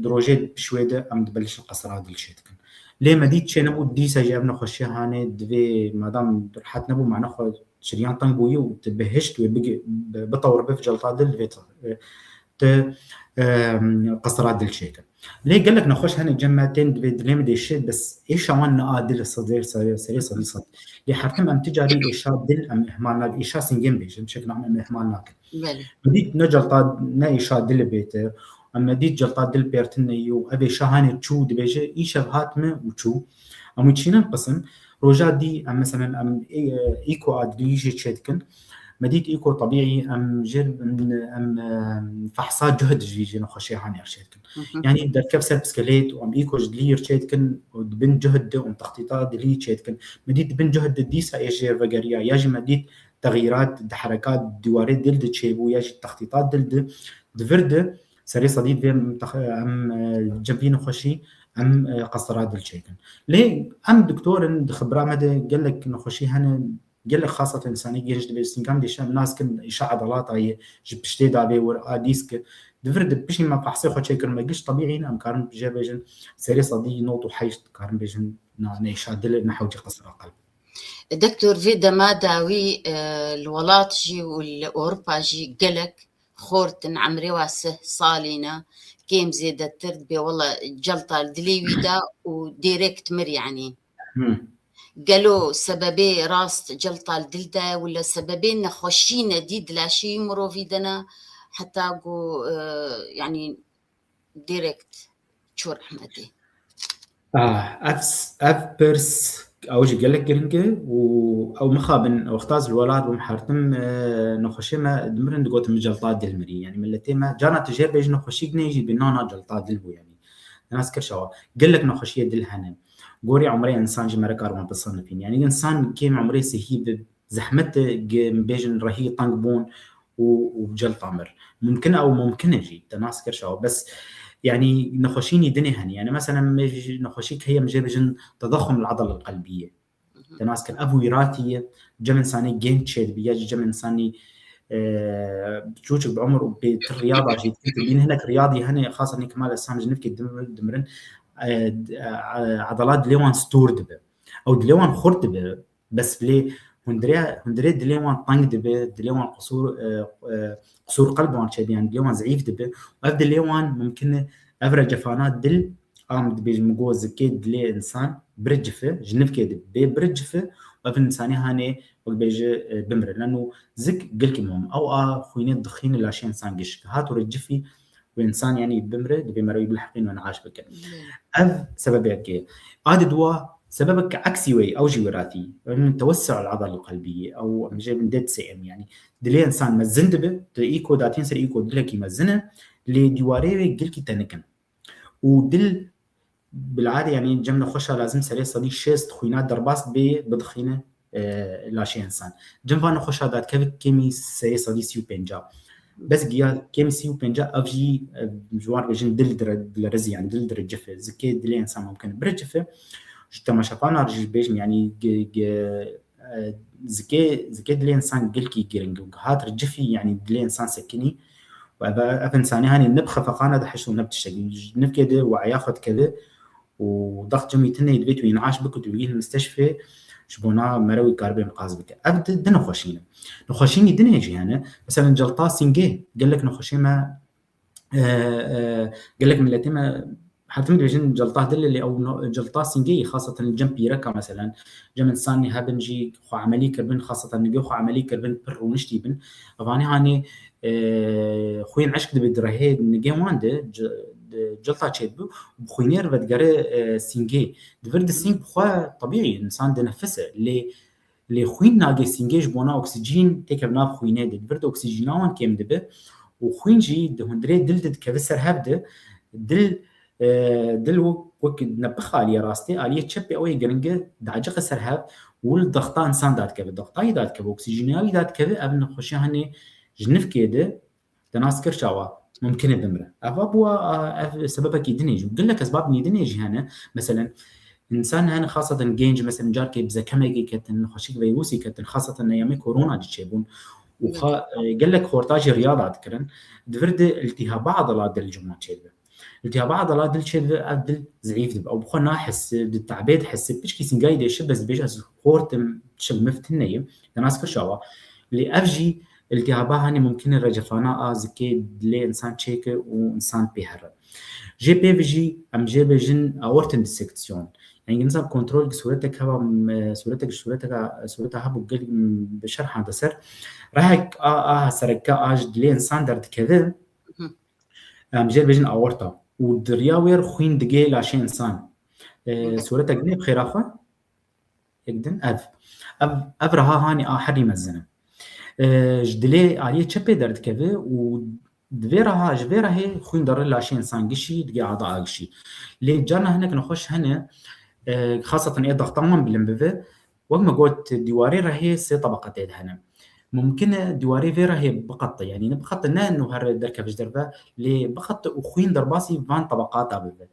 di rojê pişwê de em dibelişin qesra dilşê dikin. Lê me dît çê nebû, dîsa jî ev nexweşiya hanê divê madam rehet nebû, mane xwe şiriyan teng bûyî û tu bihişt wê bigi-, bi-, bitewir biv celta dil divê tu, tu, em, qesra dil çêkin. Lê gelek nexweş hene cem me tên divê dilê min dêşê, bes êşa wan ne a dil sedê, serê, serê sedî sed. Lê her tim em ti carî êşa dil em ihmal nakin, êşa singên bêjin, şekil em, em ihmal nakin. Belê. Min dît ne celta, ne êşa dil bêtir. Em me dît celta dil pêrtin neyî û ev êşa hanê çû dibêje, îşev hat min û çû. Em wî çînin qisim. Roja dî em, meselen, em, e, îko a dilî jê çêdikin. Me dît îko tebîî em jê, em, em, em, fehsa cuhd jî ji nexweşê hanê re çêdikin. Hı hı. Yani derkev ser piskelêt û em îko ji dilî re çêdikin û dibin cuhd de û em textîta dilî çêdikin. Me dît dibin cuhd de dîsa ê jê vegeriya ya jî me dît texyîrat di herekat dîwarê dil de çêbû ya jî textîta dil de di vir de serê sedî divê em tex-, em, e, cem vî nexweşî em, e, qestera dil çêkin. Lê em doktor in, di xibra me de gelek nexweşî hene, gelek xaseten însanê genç dibê sîngam dêşe em nas kin îşa edalata ye ji piştê davê wir a dîsk di vir de piştî me fehsê xwe çêkir me giş tebîî ne em karin jê bêjin serê sedî nod û heşt karin bêjin na ne îşa dil ne hewcî qestera qelb. Doktor, vê dema dawî, e, li welat jî û li Ewropa jî gelek xort in, emrê wa sih salî ne, kêm zêdetir dibê, wela celta li dilê wî da û direkt mir, yanî. Hmm. Gelo sebebê rast celta li dil de ye, wila sebebê nexweşî nedî di laşê wî mirovî de ne, heta ku, e, yanî direkt çû rehmetê. Ah, ev, ev pirs, ew jî gelek giring e û ew mixabin, wexta ez li welat bûm hertim, e, nexweşê me dimirin digotin min celta dil mirî. Yani milletê me, cana tu jê bêjî nexweşîk neyê jî bi nana celta dil bû yani. Nas kir şawa. Gelek nexweşiyê dil hene. Gorî umrê însan jî me re kar wan bisinifîn. Yani însan kêm umrê sihî bi zehmet e, ge-, bêjin rehî teng bûn û, û celta mir. Mumkin e, ew mumkin e jî, te nas kir şawa. Bes, yanî nexweşînî dinê hene. Yani, meselen, me jî nexweşî heye, em jê bêjin tedaxum el-adale el-qelbiye. Te nas kir, ev wîratî ye, cem însanê genç çêdibe, ya jî cem însanî, e, çûçik bi umr û bê tu riyada jî dikin, tu bîn hinek riyadî hene, xasen Kemal Esam ji nivkê dimir-, dimirin, e, d-, e, e, edalat dilê wan stûr dibe. Ew dilê wan xurt dibe. Bes lê hundirê, hundirê dilê wan teng dibe, dilê wan qisûr, e, e, qisûr qelb wan çêdibe, yani dilê wan zeîf dibe. Ev dilê wan mumkin e, ev re cefana dil, am dibêjim, go zikê dilê însan biricife, ji nivkê de bê biricife, ev însanê hanê, wek bêje, e, bimire. Leno zik gelkî muhim. Ew a xwînê dixîne laşê însan giş. Hat û re cifî, û însan, yanî, bimre, divê me re wî bilheqîn û en'aş bikin. Hmm. Ev sebebek e. A di dua, Sebebek eksî wê, ew jî wiratî. Örneğin tewessu el-adal el-kalbiyye, ew em jê bin D C M, yani dilê insan mezin dibe, tu îko datîn ser îko dilekî mezin e, lê dîwarê wê gilkî tenik in. Û dil bilade, yani cem nexweşa lazim serê sedî şêst xwîna derbas bê bidixîne, e, laşê insan. Cem van nexweşa datkevik kêmî serê sedî sî û pênca. Bes giya kêm sî û pênca ev jî, e, ji wan bêjin dil dire, dilerezi, yani dil dire cife. Zikê dilê insan mumkin bire cife. Ji temaşevana jî bêjin, yani ge-, ge-, e, zikê, zikê dilê insan gelkî giring û hat re cifî, yani dilê insan sekinî. Û ev, ev insanê hani ne bi xefeqana dihişt û ne bi tiştekî. Ji nifkê de we'ya xwe dikeve û dax cemî tune divê tu în'aş bikî, tu bigihî misteşfê, ji bona mere wî karibe inqaz bike. Ev di, di nexweşî ne. Nexweşînî dinê jî hene. Mesela celta sîngê, gelek nexweşê me, e, e, gelek miletê me, her tim dibêjin celta dil, lê ew no-, celta sîngê, xaseten cem pîreka, mesela, cem insanê hebin jî xwe emelî kirbin, xaseten nigê xwe emelî kirbin, pir rûniştî bin. Evanê hanê, e, xwîn eşk dibe di rehê nigê wan de, c-, de cilta çêdibe û bi xwînê re vedigere, e, sîngê. Di vir de sîng bi xwe tebîî, insan dinefise. Lê, lê xwîn nagê sîngê ji bona oksîjîn têkeve nav xwînê de. Di vir de oksîjîna wan kêm dibe û xwîn jî di hundirê dil de dikeve ser hev de. Dil, e, dil wek, wek nepix aliyê rastê, aliyê çepê ew ê giringe dieciqe ser hev û li dexta insan dadikeve. Dexta wî dadikeve, oksîjîna wî dadikeve, ev nexweşiya hanê ji nifkê de Te nas kir çawa? Mumkin e bimre. Eva bûa, a, ev sebebekî dinê jî. Gelek esbabî dinê jî hene. Meselen, însan hene, xaseten genc, meselen, carkê bi zekemekê ketin, xweşik veyvûsî ketin, xaseten eyamê korona jî çêbûn. Û Evet. xa-, e, gelek xorta jî riyada dikirin. Di vir de iltihaba adala dil cuma çêdibe. Iltihaba adala dil çêdibe, ev dil zîf dibe. Ew bi xwe nahisi, di tabê dihisi, piçkî sîngayî dêşi bes dibêje, ez xort im, çi mift hine ye. Te nas kir çawa? Lê ev jî iltihaba hanê mumkin e recefana a zikê dilê insan çêke û insan pê here. Jê pê ve jî em jê bêjin aortin dissection. Yani insan kontrol ki suretek heba, m-, suretek, sureteka, sureta hebû gel, m-, bi şerhan de ser. Rehek a, a sereke a ji dilê insan derdikeve, Hı. em jê bêjin aorta. Û di riya wê re xwîn digê laşê insan. E, Hı. suretek ne bi xêra xwe? Yek din ev. Ev, ev reha hanê a herî mezin e. E, ji dilê aliyê çepê derdikeve û di vê reha, ji vê rehê xwîn dere laşê insan gişî, digê ada a gişî. Lê carna hinek nexweş hene, e, xaseten ê dextan wan bilind bibe, wek me got, dîwarê rehê sê tebeqetê de hene. Mumkin e dîwarê vê rehê biqete, yanî ne biqete, ne nû here derkeve ji derve, lê biqete û xwîn derbasî van tebeqata bibe.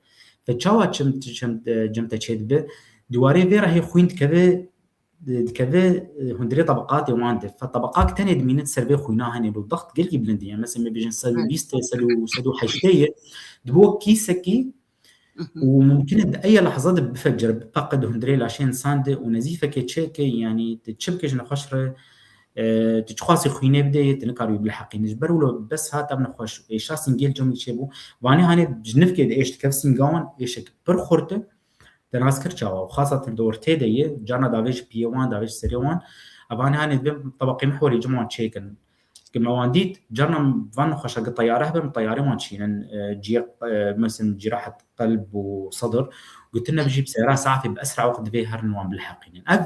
Ve çawa çim, çim, e, cim te çêdibe? Dîwarê vê rehê xwîn dikeve, dikeve, e, hundirê tebeqatê wan de. Fe tebeqak tenê dimîne ser vê xwîna hene, lo dext gelkî bilind e. Yani mesela me bêjin sed û bîst, sed û, sed û heştê ye. Dibe wek kîsekî Mhm. û mumkin e di eya lehza de bifecire, bipeqe di hundirê laşê insan de û nezîfekê çêke, yani tu çi bike ji nexweş re, e, tu çiqasî xwînê bidê, tu nikarî wî biliheqînî. Ji ber wilo bes hat ev nexweş, êşa sîngê li cem wî çêbû. Vanê hanê ji nifkê de êş dikev sînga wan, êşek pir xurt e. Te nas kir çawa? Û xaseten di ortê de ye, carna davê ji piyê wan, davê ji serê wan. Evanê hanê divê tebeqê mihwerê cem wan çêkin. Ki me wan dît, carna van nexweşa ki teyare hebe, min teyarê wan çînin, e, cî-, e, mesela cîrahet qelb û sedr, gotine bijî bi seyara safê bi esra wek divê herin wan biliheqînin. Ev,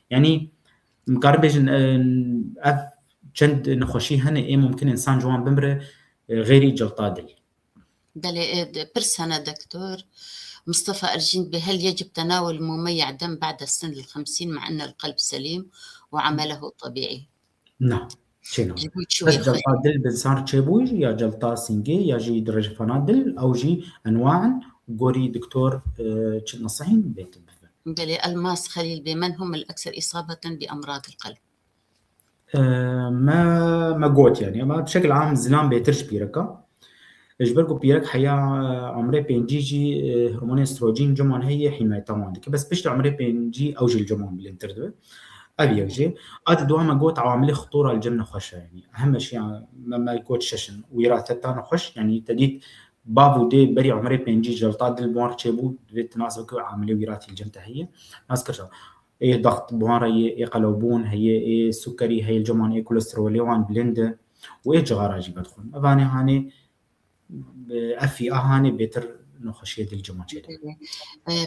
yani, em karin bêjin, e, ev çend nexweşî hene, ê mumkin insan ji wan bimire, e, xêrî cilta dil. Belê, e, de-, pirs hene, doktor. Mustafa Ercîn bi, hel yecib tenawul mumeyya dem ba'de sin el xemsîn, ma enne el qelb selîm û amelehu tebîî. Na, çêna. Ji bo çi Bes wê xwe? Celta dil bi insan çêbû ya celta singê ya jî di rejefana dil, ew jî enwa in, gorî doktor, e, çi nesihîn bê tu bibe. Belê, Elmas Xelîl bê, men hum el ekser îsabeten bi emradil qelb. E, me, me got yani, ama bi şekil am zilam bêtir ji pîreka. Ji ber ku pîrek heya, e, umrê pêncî jî, e, hormonê estrojen cem wan heye, hîmayeta wan dike. Bes piştî umrê pêncî ew jî li cem wan bilindtir dibe. Ev yek jî. A di dua me got, awamilê xitûra li cem nexweş e, yanî. Heme şey, me, me got şeş in. Wîrateta nexweş, yanî te dît bav û dê berî umrê pêncî celta dil bi wan re çêbû, divê tu nas bikî awamilê wîratî li cem te heye. Nas kir şa. Ê dext bi wan re yê, ê qelewbûn heye, ê sukerî heye li cem wan, ê kolesterolê wan bilind e û ê cixara jî vedixwin. Evanê hanê, e, efî a hanê bêtir nexweşiyê dil cima çêdibe.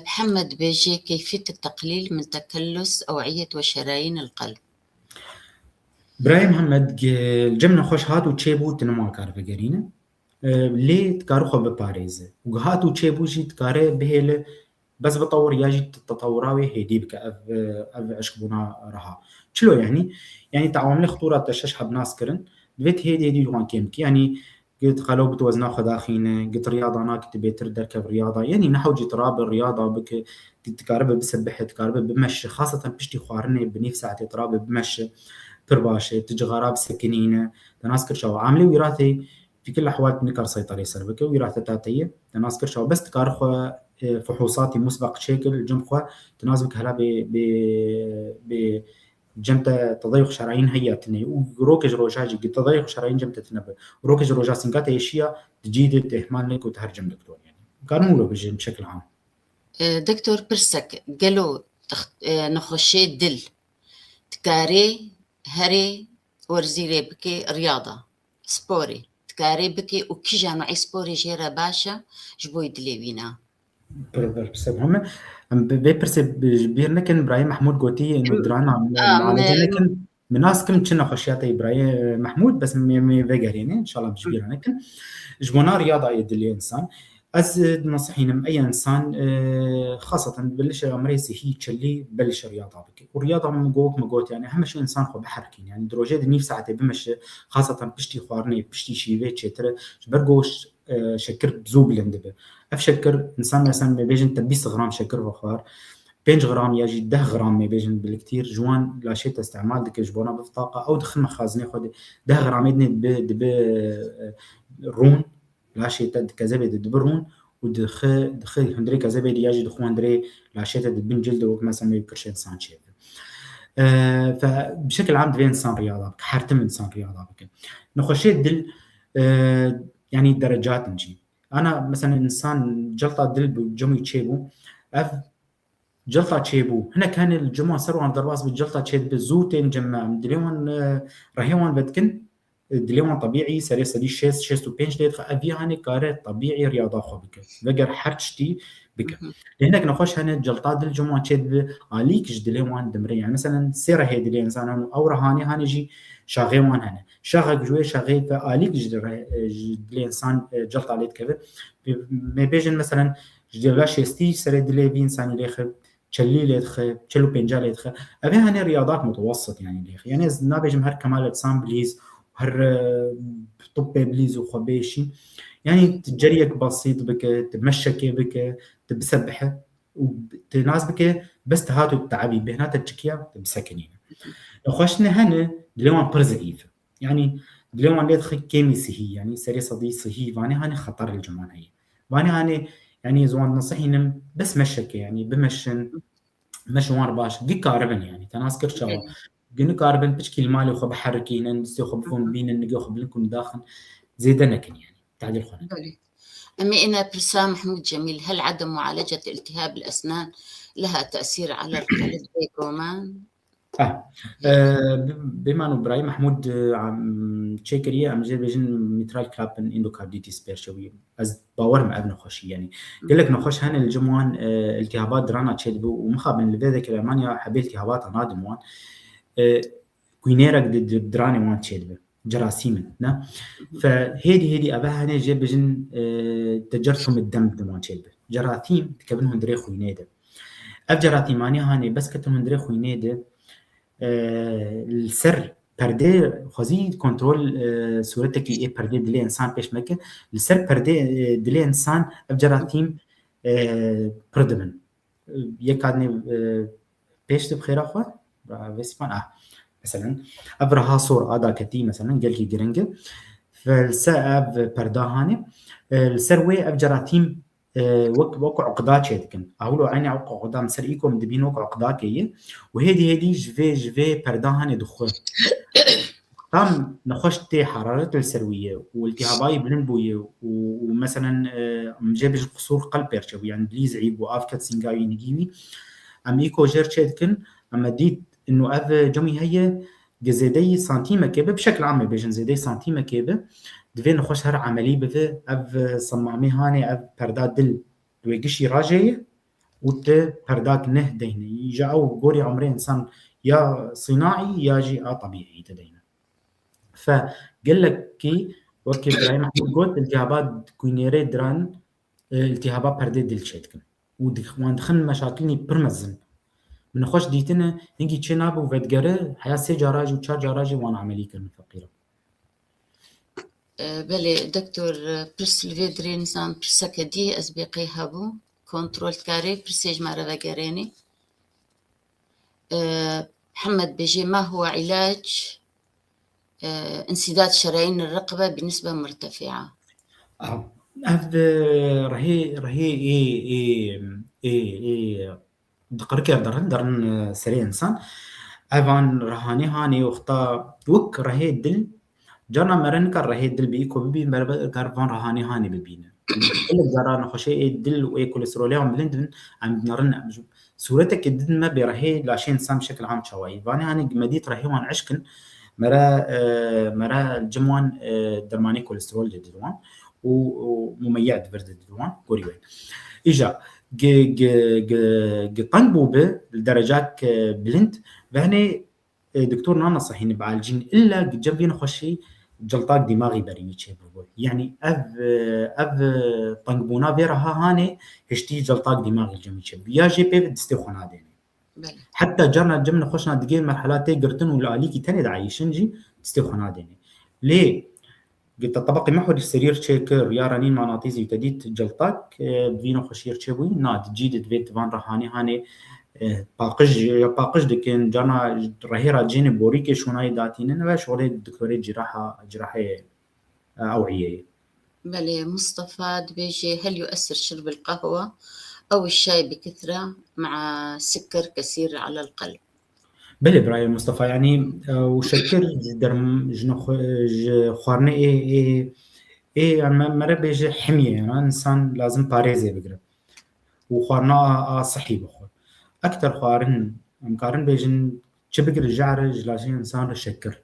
محمد بيجي: كيفية التقليل من تكلس أوعية وشرايين القلب؟ Birayê Mihemed, cem nexweş hat û çêbû, tu nima kar vegerîne. Lê dikare xwe biparêze. Û hat û çêbû jî dikare bihêle, bes bitewir ya jî tetewira wê hêdî bike. Ev, ev eşqbûna reha. Çilo yanî? Yanî te awamilê xitûra te şeş heb nas kirin. Divê tu hêdî hêdî wan kêm bikî. Yanî git xelo bit wezna xwe daxîne, git riyada nake, tu bêtir derkev riyada. Yanî ne hewcî tu rabe riyada bike, tu dikaribe bisebihe, dikaribe bimeşe. Xaseten piştî xwarinê bi nîv saetê tu rabe bimeşe. Pir baş e, tu cixara bisekinîne. Te nas kir çawa? Amilê wîratê fi kil ehwal tu nikar seytarê ser bike. Wîrate ta te ye. Te nas kir çawa? Bes dikare xwe, e, fuhûsatî musbeq çêkir, li cem xwe, tu nas bike hela bê, bê, bê cem te tedayux şerayîn heya tine û rokê ji roja jî gi tedayux şerayîn cem te tine bi. Rokê ji roja sînka te êşiya di cî de, tu ihmal neke û tu her cem doktor yanî. Karin wilo bijîn şekil am. دكتور برسك قالوا نخوشي دل تكاري هري ورزيري بكي رياضة سبوري تكاري بكي وكي جامعي سبوري جيرا باشا جبوي دليوينا. Pir, pir, pir, pir, em bi vê pirsê bi, ji bîr nekin, Birayê Mehmûd gotî, êno dirana, min, min alîkar nekin. Min nas kim çi nexweşiya te yê Birayê Mehmûd, bes em ê vegerîne, înşallah em ji bîr nekin. Ji bona riyada yê dilê însan. Ez, e, dinesihînim, ey însan, e, xaseten belişê emrê sihî çilî belişê riyada bike. Û riyada min got, min got, yanî hemîşe însan xwe biherikîn. Yanî di rojê de nîv saetê bimeşe, xaseten piştî xwarinê, piştî şîvê çêtir e. Ji ber ku e, şekir zû bilind dibe. Ev şekir, însan mesela mêbêjin te bîst gram şekir vexwar, pênc gram ya jî deh gram mêbêjin biliktîr, ji wan laşê te îstîmal dike ji bona biftaqa, ew dixin mexazinê xwe de deh gramê dinê dibe, dibe, e, rûn, laşê te di kezebê de dibe rûn û dixi, dixi hundirê kezebê de ya jî dixi hundirê laşê te di bin cil de wek mesela mêbê kirşê însan çêdibe. E, fe, bi şekil am divê însan riyada bike, her tim însan riyada bike. Nexweşê dil, e, yanî derecat in jî. Ana, mesela, însan celta dil bû, cemî çêbû. Ev celta çêbû. Hinek hene li cema ser wan derbas bi celta çêdibe, zû tên cem me, em dilê wan, e, rehê wan vedikin, e, dilê wan tebîî serê sedî şêst, şêst û pênc lê dixe. Ev yê hanê kare tebîî riyada xwe bike. Veger her tiştî bike. Lê hinek nexweş hene, celta dil cem wan çêdibe, alîk ji dilê wan dimire. Yani, mesela, sê rehê dilê însan hene, ew rehanê hane jî şaxê wan hene. Şaxek ji wê şaxê ve alîk ji re-, ji dilê însan, e, celta lê dikeve. Mêbêjin, mesela, ji dêvla şêstî serê dilê vî însanî lê xe, çelî lê dixe, çel û pênca lê dixe. Ev ê hene riyadat mutewessit, yani, lê xe. Yani, ez nabêjim her Kemal Etsan bilîz, her, e, tibbê bilîz û xwe bêşî. Yani, tu ceriyek besît bike, tu meşekê bike, tu bisebihe û tu nas bike, bes tu hat û tu teebî, bêhna te çikiya, tu bisekinîne. Nexweşine hene, dilê wan pir zehîf e. Yani, dilê wan lê dixe kêmî sihî, yani, serê sedî sihî, vanê hanê xeter li cem wan heye. Vanê hanê, yani, ez wan dinesihînim, bes meşeke, yani, bimeşin, meşe wan re baş, gi karibin, yani, te nas kir çawa. Gi nikaribin piçkî li malê xwe biherikînin, distê xwe bixwin bînin, nigê xwe bilind kun daxin, zêde nekin, yani, tadîl xwe nekin. Em ê êne pirsa Mehmûd Cemîl, هل عدم معالجة التهاب الأسنان لها تأثير على القلب؟ Bêguman. Ah, e, bi-, bêman û Birayê Mehmûd, e, em çêkiriye, em jê bêjin mitral klappen endokarditis pêşewî. Ez bawer me ev nexweşî, yani. Gelek nexweş hene li cem wan, e, iltihabat dirana çêdibe û mixabin li vê de Almanya hebê iltihabata nadin wan. E, Kuynêrek di, di diranê wan çêdibe. Cerasîm in, ne? Fe hêdî hêdî eve hene jê bijin, e, tecerşum dem di wan çêdibe. Cerasîm dikevin hundirê xwînê de. Ev cerasîmanî hanê bes ketin hundirê xwînê de, e, li ser perdê xwezî kontrol, e, sûretekî ê perdê dilê însan pêş meke. Li ser perdê, e, dilê însan ev cerasîm, e, pir dibin. Yek kadinê, e, pêş de bi xêra xwe, vê sîpan, ah, meselen, ev reha sor a daketî, meselen, gelkî giring e. Ve li ser ev perda hanê, e, li ser wê ev ceratîm, e, wek, wek uqda çê dikin. Ahûlo eynî wek uqda, em ser îkom dibîn wek uqdakê ye. Û hêdî hêdî ji vê, ji vê perda hanê dixwe. Tam nexweş tê, hararet li ser wî ye û iltihabayî bilind bûye û, û meselen, e, em jê bijin qisûr qelb pêr çêbû, yani dilî zeîf bû, av ket sînga wî, nigî wî. Em îko jêr çê dikin, em dît ino ev cemî heye, Gi zêdeyî santîmekê bi, bi şekil amê bêjin zêdeyî santîmekê bi, divê nexweş her emelî bivi, ev, e, semamê hanê, ev perda dil di wê gişî rajê ye û ti perdak neh deyne. Îja ew gorî umrê însan ya sînaî ya jî a tebîî te deyne. Fe gelekî wekî Birayê Mehmûd got, iltihaba kûynêrê diran, e, iltihaba perdê dil çêdikin. Û dix-, wan dixin meşakilnî pir mezin. Min xweş dîtine, hingî çê nabe û vedigere, heya sê cara jî û çar cara jî wan emelî kirin feqîra. E, belê, doktor, e, pirs li vê dirê nizam pirseke dî ez bê qey hebû. Kontrol dikarê, pirsê ji me re vegerênê. E, Mihemed bêjê, ma huwa ilac, e, insidat şerayîn rıqbe bi nisbe murtefia? Ah, ev, e, rehê, rehê ê, ê, ê, ê, diqirike derin, derin, e, serê insan. Evan rehanê hanê wexta wek rehê dil, carna mere nikar rehê dil bî, ku bibîn beraber kar van rehanê hanê bibîne. Gelek cara nexweşê ê dil û ê kolesterolê wan bilind bin, em dinerin, em ji sûreteke din me bê rehê laşê insan bi şekil am çawayî. Vanê hanê medît rehê wan eşkin, mere, e, mere cim wan, e, dermanê kolesterol de didin wan û, û mumeyya di vir de didin wan, gorî wê. Îja, gi, gi, gi, gi teng bû bi, li derecak, e, bilind, ve hanê, e, doktor nana sehînî bialcîn, illa gi cem vê nexweşî ciltak dîmaxî berî wî çêbûbû. Yanî ev, e, ev, e, tengbûna vê reha hanê hiştî ciltak dîmaxî li cem wî çêbû. Ya jê pê distê xwe nadêne. Belê. Heta carna cem nexweşna digê merhela tê girtin û li alîkî tenê diayîşin jî distê xwe nadêne. Lê gi te tebaqê mehwerî serî re çêkir ya renîn manatîzî te dît ciltak, e, bi vî nexweşiyê re çêbûyî, na di cî de divê di van rehanê hanê, e, paqij, ya paqij dikin, carna rehê re cênê borîkê şonayê datînin ve şolê doktorê ciraha, cirahê, e, ewiyê. Belê, Mustafa dibêje, هل يؤثر شرب القهوة أو الشاي بكثرة مع سكر كثير على القلب؟ Belê birayê Mustafa, yanî, e, û şekir ji derm-, ji nexwe-, ji xwarinê ê, ê, ê, em, me re bêje himiyê, yanî însan lazim parêzê bigire. Û xwarina a, a sihî bixwe. Ekter xwarin, em karin bêjin, çi bigire jare ji laşê însan re şekir.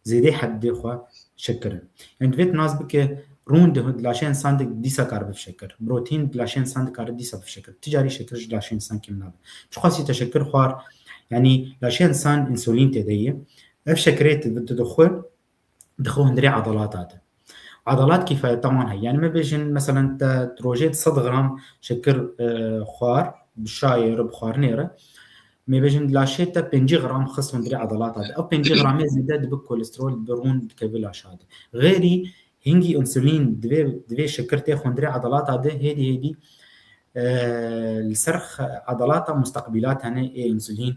Zêdê heddê xwe şekir in. Yanî divê tu nas bike, rûn di, di laşê însan de dîsa kar biv şekir. Protein di laşê însan de kare dîsa biv şekir. Ti carî şekir ji laşê însan kêm nabe. Çiqasî te şekir xwar, yanî laşê însan însulîn tê de ye. Ev şekirê tu, tu dixwe, dixwe hundirê adalata de. Adalat kîfayeta wan heye. Yanî me bêjin, meselen te rojê de sed gram şekir, e, xwar, bi şayê re, bi xwarinê re, me bêjin laşê te pêncî gram xist hundirê adalata de. Ew pêncî gramê zêde dibe kolesterol, dibe rûn, dikeve laşa de. Xêrî hingî însulîn divê, divê şekir tê hundirê adalata de, hêdî hêdî, e, li ser x-, adalata musteqbîlat hene ê însulîn,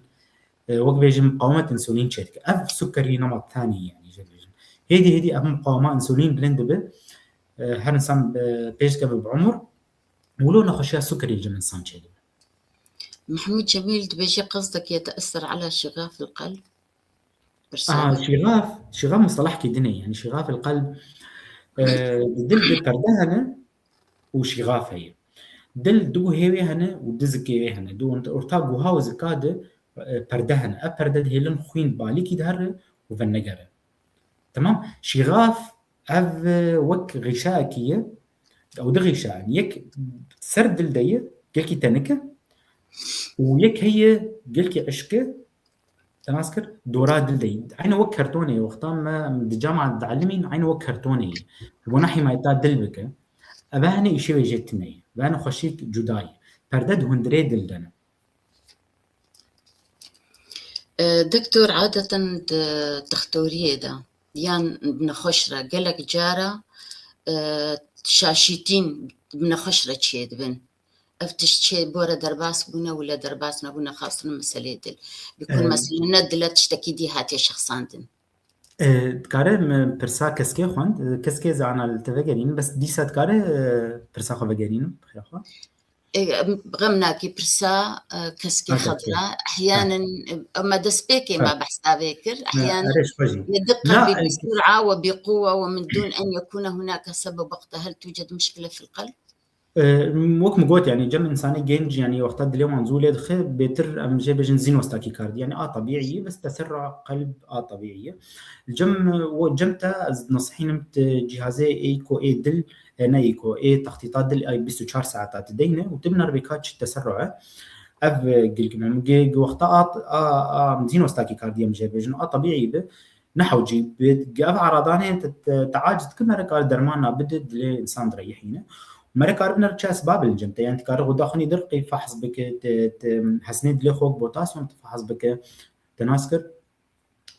e, wek bêjin muqawemet însulîn çêdike. Ev sukerî nemat tanî, yanî jê bêjin. Hêdî hêdî ev muqawema însulîn bilind dibe, e, her însan, e, pêş dikeve bi umur, wilo nexweşiya sukerî li cem însan çêdibe. Mehmûd Cemîl dibêje, قصدك يتأثر على شغاف القلب؟ Aha, şîxaf, şîxaf mustalahkî din e, yanî şîxaf el qelb, e, di dil de perde hene û şîxaf heye. Dil du guhê wê hene û du zikê wê hene. Di orta guha û zika de, e, perde hene. Ev perde dihêlin xwîn balîkî dihere û venegere. Temam? Şîxaf ev, e, wek xîşayekî ye. Ew du xîşa in. Yek ser dil de ye, gelkî tenik e. Û yek heye, gelkî eşk e. Te nas kir, dora dil de ye. Eyne wek kertonê ye. Wexta me di cama dielimîn, eyne wek kertonê ye. Ji bona hîmayeta dil bike. Ev hene îşê wê jê tune ye. Ve hene xweşik cuda ye. Perde di hundirê dil de ne. E, doktor, adeten di textoriyê de yan bi nexweş re gelek cara, e, şaşîtîn bi nexweş re çêdibin. Ev tişt çê bore derbas bûne wile derbas nebûne, xastin meselê dil. Bi ku, e, mesele ne dile tiştekî dî hatiye şexsandin. E, dikare min pirsa keskê xwend, e, keskê zana li te vegerînim, bes dîsa dikare, e, pirsa xwe vegerînim, bi xêra xwe. E, em, xem nakî pirsa, e, keskê, ha, keskê. Xedra, ehyanen, e, me destpêkê, ha, me behsa vê kir, ha, ehyanen, erê, ji xwe jî. Yediqe, na, bi, e, bisur'a ve bi quwe ve min dûn en yekûne hunake sebeb wexte hel tûced mişkile fil qelb. E, wek min got, yani cem insanê genc, yani wexta dilê wan zû lê dixe, bêtir em jê bêjin zînostakî kardî. Yani a tebîî ye, bes teserra qelb a tebîî ye. Cem, o cem te ez nasihînim, ti cihazê ê ku ê dil, e, ne ê ku ê textîta dil ay bîst û çar saeta ti deyne û ti binêr bê ka çi teserru e. Ev, e, gilgime min gê, wexta a, a, a zînostakî kardî em jê bêjin, a tebîî bi. Nehewcî, bi ev eradanê te, te, te aciz dike, mere kar derman nabide, dilê insan direyihîne. Mere kar binêr çi esbab li cem te, yani tu kare xuda xwinî dir qî fahs bike, te, te hesnê dilê xwe potasyon tu fahs bike, te nas kir.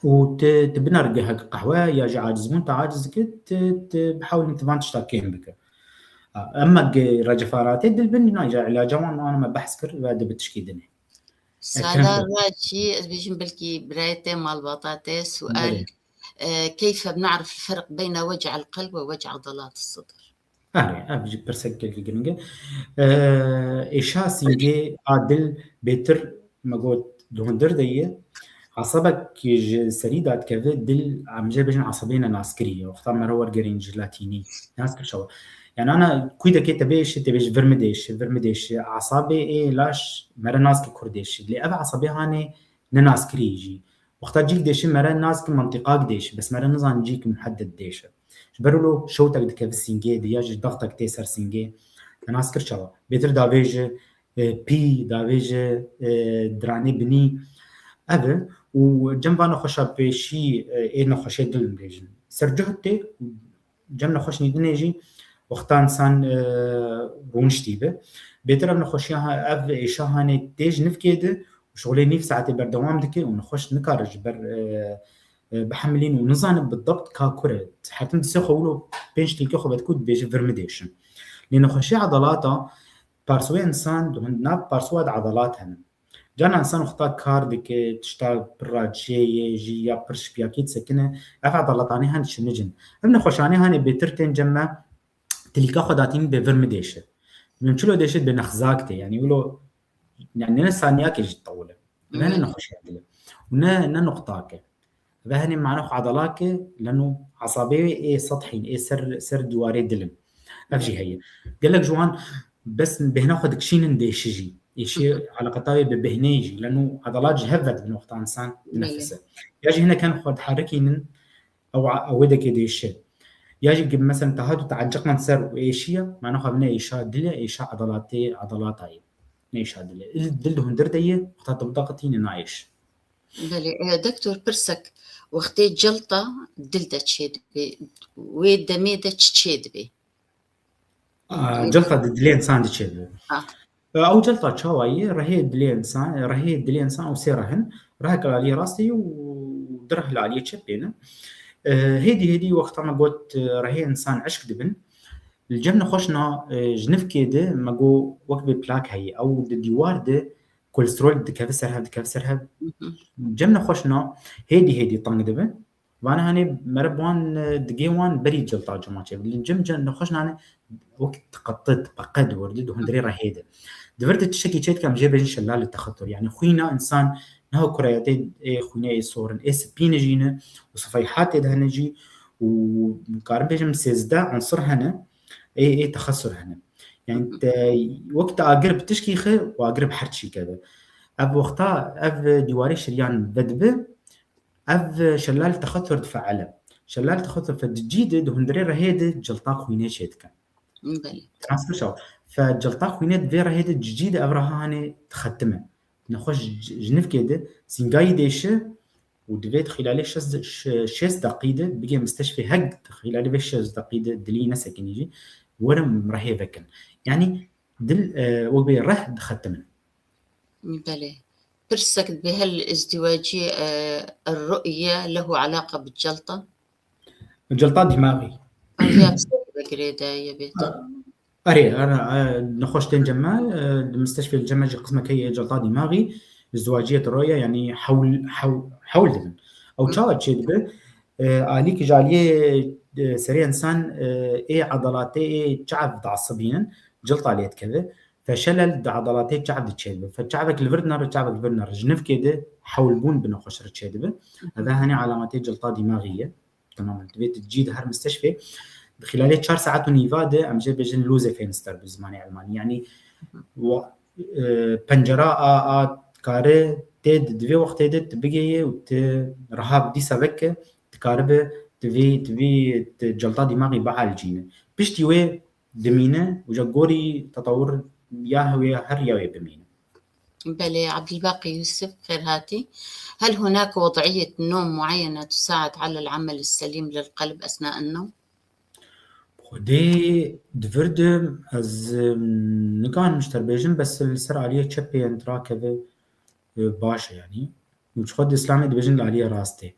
Û te, te binêr gehek qehwe ya jî acizbûn te aciz dike, te, te bihewlin tu van tişta kêm bike. Ha, emma ge recefaratê dil bin, na îca ilaca wan, wana me behs kir ve dibi tişkî dinê. Sala Raçî, ez bêjim belkî birayê te, malbata te, sual. Belê. E, keyfe bna'rif el-ferq beyne wec'el qelb ve wec' adalat el-sidr? Erê, ev jî pirsek gelkî giring e. E, êşa sîngê a dil bêtir me got di hundir de ye. Asabek ji serî dadikeve dil, em jê bêjin asabê nenaskirî ye. Wexta me re wergerîn ji latînî. Naskir çawa? Yani ana kûdekê te bê êşe, te bê ji vir mi dêşe, vir mi dêşe. Asabê ê laş me re naske kur dêşe. Lê ev asabê hanê nenaskirî jî. Wexta cîk dêşe me re naske mantîqak dêşe. Bes me re nizan cîk muhedded dêşe. Ji ber wilo şewtek dikeve sîngê de ya jî dextek tê ser sîngê. Te naskir çawa? Bêtir davêje, e, pî, davêje, e, diranê binî. Ev e. Û cem va nexweşa pêşî, e, ê nexweşê dil bêjin. Sercuht tê, cem nexweş nîdinê jî wexta insan, e, rûniştî be. Bêtir ev nexweşiya ha-, ev êşa hanê tê ji nifkê de û şixulê nîv saetê berdewam dike û nexweş nikare ji ber, e, e, bihemilîn û nizane bidebt ka kur e. Hetim disê xwe wilo pênc tilkê xwe vedikû dibêje vir mi dêşin. Lê nexweşiya edalata, parsûyê insan, di hund-, nav parsûya de edalat hene. Carna insan wexta kar dike, tişta pir ra çêyê jî ya pir şipiyakî disekine, ev edalatanê hene şinicin. Ev nexweşanê hanê bêtir tên cem me, tilîka xwe datîn bê vir mi dêşe. Min çilo dêşe bê nexzak tê, yani wilo, yani ne saniyakê jî tewil e. Ve ne nexweşiya dil e. Û ne, ne nuqtak e. Ve henê mana xwe edalak e, leno esabê ê sethîn, ê ser, ser dîwarê dil in. Ev jî heye. Gelek ji wan bes bêhna xwe dikişînin dêşi jî. Êşî eleqeta wê bi bêhneyê jî. Leno edalat ji hev vedibin wexta insan dinefise. Ya jî hinek hen xwe diherikînin, ew, ew wê dekê dêşi. Ya jî ki mesela te hat û te eciqan ser û êşiya, mana xwe ne êşa dil e, êşa edalatê, edalata ye. Ne êşa dil e. Il-, dil di hundir de ye, wexta tu bideqitîne nayêş. Belê, e, doktor, pirsek, wextê celta dil de çêdibe, wê demê de çi çêdibe? A, celta di dilê insan de çêdibe. Ha. E, ew celta çawa ye? Rehê dilê insan, rehê dilê insan ew sê reh in. Rehek li aliyê rastê ye û du reh li aliyê çepê ne. E, hêdî hêdî wexta me got, e, rehê insan eşk dibin. Li cem nexweşna, e, ji nifkê de me got wek vê plak heye. Ew di dîwar de kolesterol dikeve ser hev, dikeve ser hev. Cem nexweşna hêdî hêdî teng dibe. Vana hanê mere bi wan, e, digê wan berî cilta cema çêbin. Li cem, cem nexweşna hanê wek tiqete, tipeqe di wir de, di hundirê rehê de. Di vir de tiştekî çêdike em jê bêjin şelal li texetur. Yani xwîna insan niha kureyatê ê xwînê ê sorin, ê spîne jî ne û sifeyhatê de hene jî û karim bêjim sêzdeh unsur hene, ê, ê texesur hene. Yani te, wek te agir bi tişkî xe û agir bi her çî keve. Ev wexta ev dîwarê şiriyan vedibe, ev şelal texetur difeele. Şelal texetur fe di cî de, di hundirê rehê de cilta xwînê çêdike. Belê. Transfer şaw. Fe cilta xwînê di vê rehê de di cî de ev reha hanê dixetime. Nexweş ji, ji nifkê de sîngayî dêşe û divê di xîlalê şêst, şê-, şêst deqî de bigê mistişfê hek di xîlalê vê şêst deqî de dilî nesekinî jî werin rehê vekin. Yani dil, e, wek bê reh dixetimin. Belê. Pirsek dibe hel izdîwacî, e, ru'ye lehu alaqa bi celta? Celta dîmaxî. Ev ya bi ser ve girêdayî ye bêtir. Erê, erê, e, nexweş tên cem me, e, di mistişfê li cem me jî qismek heye celta dîmaxî, izdîwaciyet ru'ye, yani hewl, hewl, hewl dibin. Ew çawa çêdibe? E, alî ki ji aliyê, e, serê insan, e, ê edalatê ê çav diasibînin, cilta lê dikeve. Fe şelel di edalatê çav de çêdibe. Fe çavek li vir dinare, çavek li vir dinare. Ji nifkê de hewlbûn bi nexweş re çêdibe. Ev e henê alametê cilta dîmaxî ye. Temamen. Divê tu cî di her mistişfê Di xîlalê çar saet û nîva de em jê bêjin Lose Fenster bi zimanê Elmanî. Yanî wa-, e, pencera a, a dikare tê di, di vê wextê de tu bigêyê û tu reha dîsa veke dikaribe di vê, di vê, di celta dîmaxî bialcîne. Piştî wê dimîne û ji gorî tetewur ya wê her ya wê bimîne. بلي، عبد الباقي يوسف، خير هاتي. هل هناك وضعية نوم معينة تساعد على العمل السليم للقلب أثناء النوم؟ Xwedê di vir de ez, em, nikarim ji te re bêjim, bes li ser aliyê çepê em dirakeve, e, baş e, yanî. Û ji xwe di Îslamê dibêjin li aliyê rastê.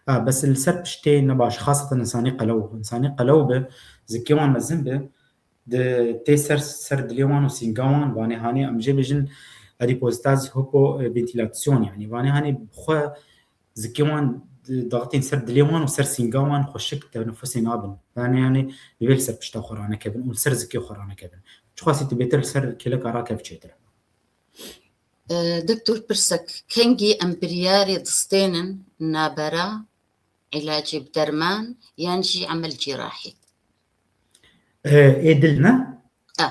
A, bes li ser piştê ne baş, xaseten insanê qelew. Însanê qelew be, zikê wan mezin be, di tê ser, ser dilê wan û sînga wan, vanê hanê em jê bêjin adipozitaz hipoventilasyon, yanî vanê hanê bi xwe zikê wan di-, daxitên ser dilê wan û ser sînga wan xweşik tenefusê nabin. Vanê hanê divê li ser pişta xwe ranekevin û li ser zikê xwe ranekevin. Çiqasî tu bêtir li ser kêleka rakev çêtir e. Ee, دكتور برسك، kengî em biryarê distênin nabera ilacê bi derman yan jî emel cîrahî? Ee, ê dil ne? E.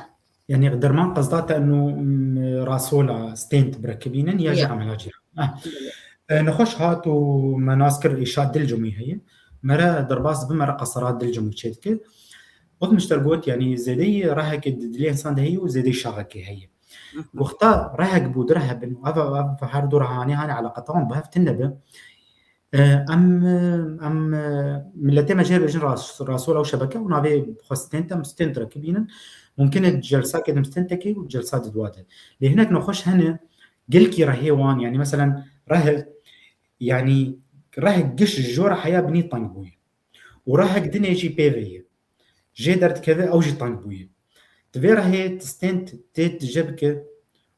Yanî derman qezda te eno, m, rasola stent birekibînin ya jî Ya. emela cîrahî. Ah. Ee, nexweş hat û me nas kir êşa dilcimî heye. Me re derbas bi me re qesera dilcimî çêdike. Wek min ji te got, yanî zêdeyî rehekê di dilê însan de heye û zêdeyî şaxekê heye. Wexta rehek bû di reh hebin, ev, ev her du rehanê hane eleqeta wan bi hev tune be. E, em, em, e, miletê me jê bêjin ras-, rasola û şebeke û navê xwe stent, em stent rekibînin. Mumkin e celsa kedim stentekê û celsa di dwa de. Lê hinek nexweş hene, gelkî rehê wan, yanî meselen rehek, yanî rehek giş ji jor heya binî teng bûye. Û rehek dinê jî pê ve ye. Jê derdikeve ew jî teng bûye. Di vê rehê tu stent tê tu jê bike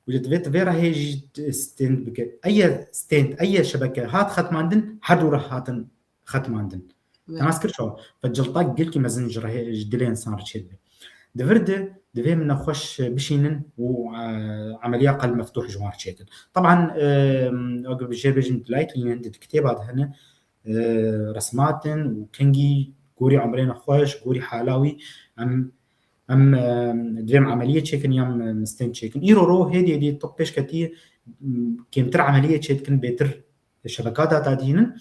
û lê divê tu vê rehê jî stent bike. Eye stent, eye şebeke hat xetmandin, her du reh hatin xetmandin. Te nas kir çawa? Ve ciltak gelkî mezin ji rehê, ji dilê însan re çêdibe. Di vir de divê min nexweş bişînin û, e, emeliya qelb meftûh ji wan re çêkin. Teban, e, eger bi jê bêjin di layê tînin di kitêba de hene, e, resmatin û kengî gorî emrê nexweş, gorî hala wî em, em, e, divê em emeliyê çêkin ya em, em stent çêkin. Îro ro hêdî hêdî tib pêş ketiye, m, kêmtir emeliyê çêdikin, bêtir şebeka data dînin.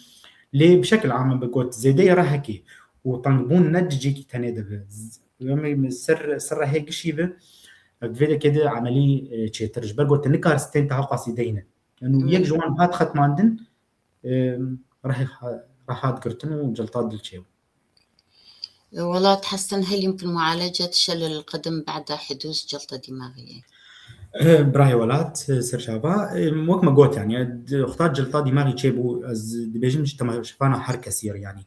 Lê bi şekil am bi got zêdeyê rehekê û tengbûn ne di cihekî tenê de be. Z-, em ser, ser rehê gişî be, ev vê dekê de emelî, e, çêtir. Ji ber got te nikar stenta hewqasî deyne. Yanî yek ji wan hat xetmandin, e, reh-, rehat girtin û cilta dil çêbû. Welat Hesen, هل يمكن معالجة شلل القدم بعد حدوث جلطة دماغية؟ E, birayê Welat, e, serçava, e, wek me got, yanî, e, d-, wexta cilta dîmaxî çêbû, ez dibêjim ji temaşevana her kesî re, yanî.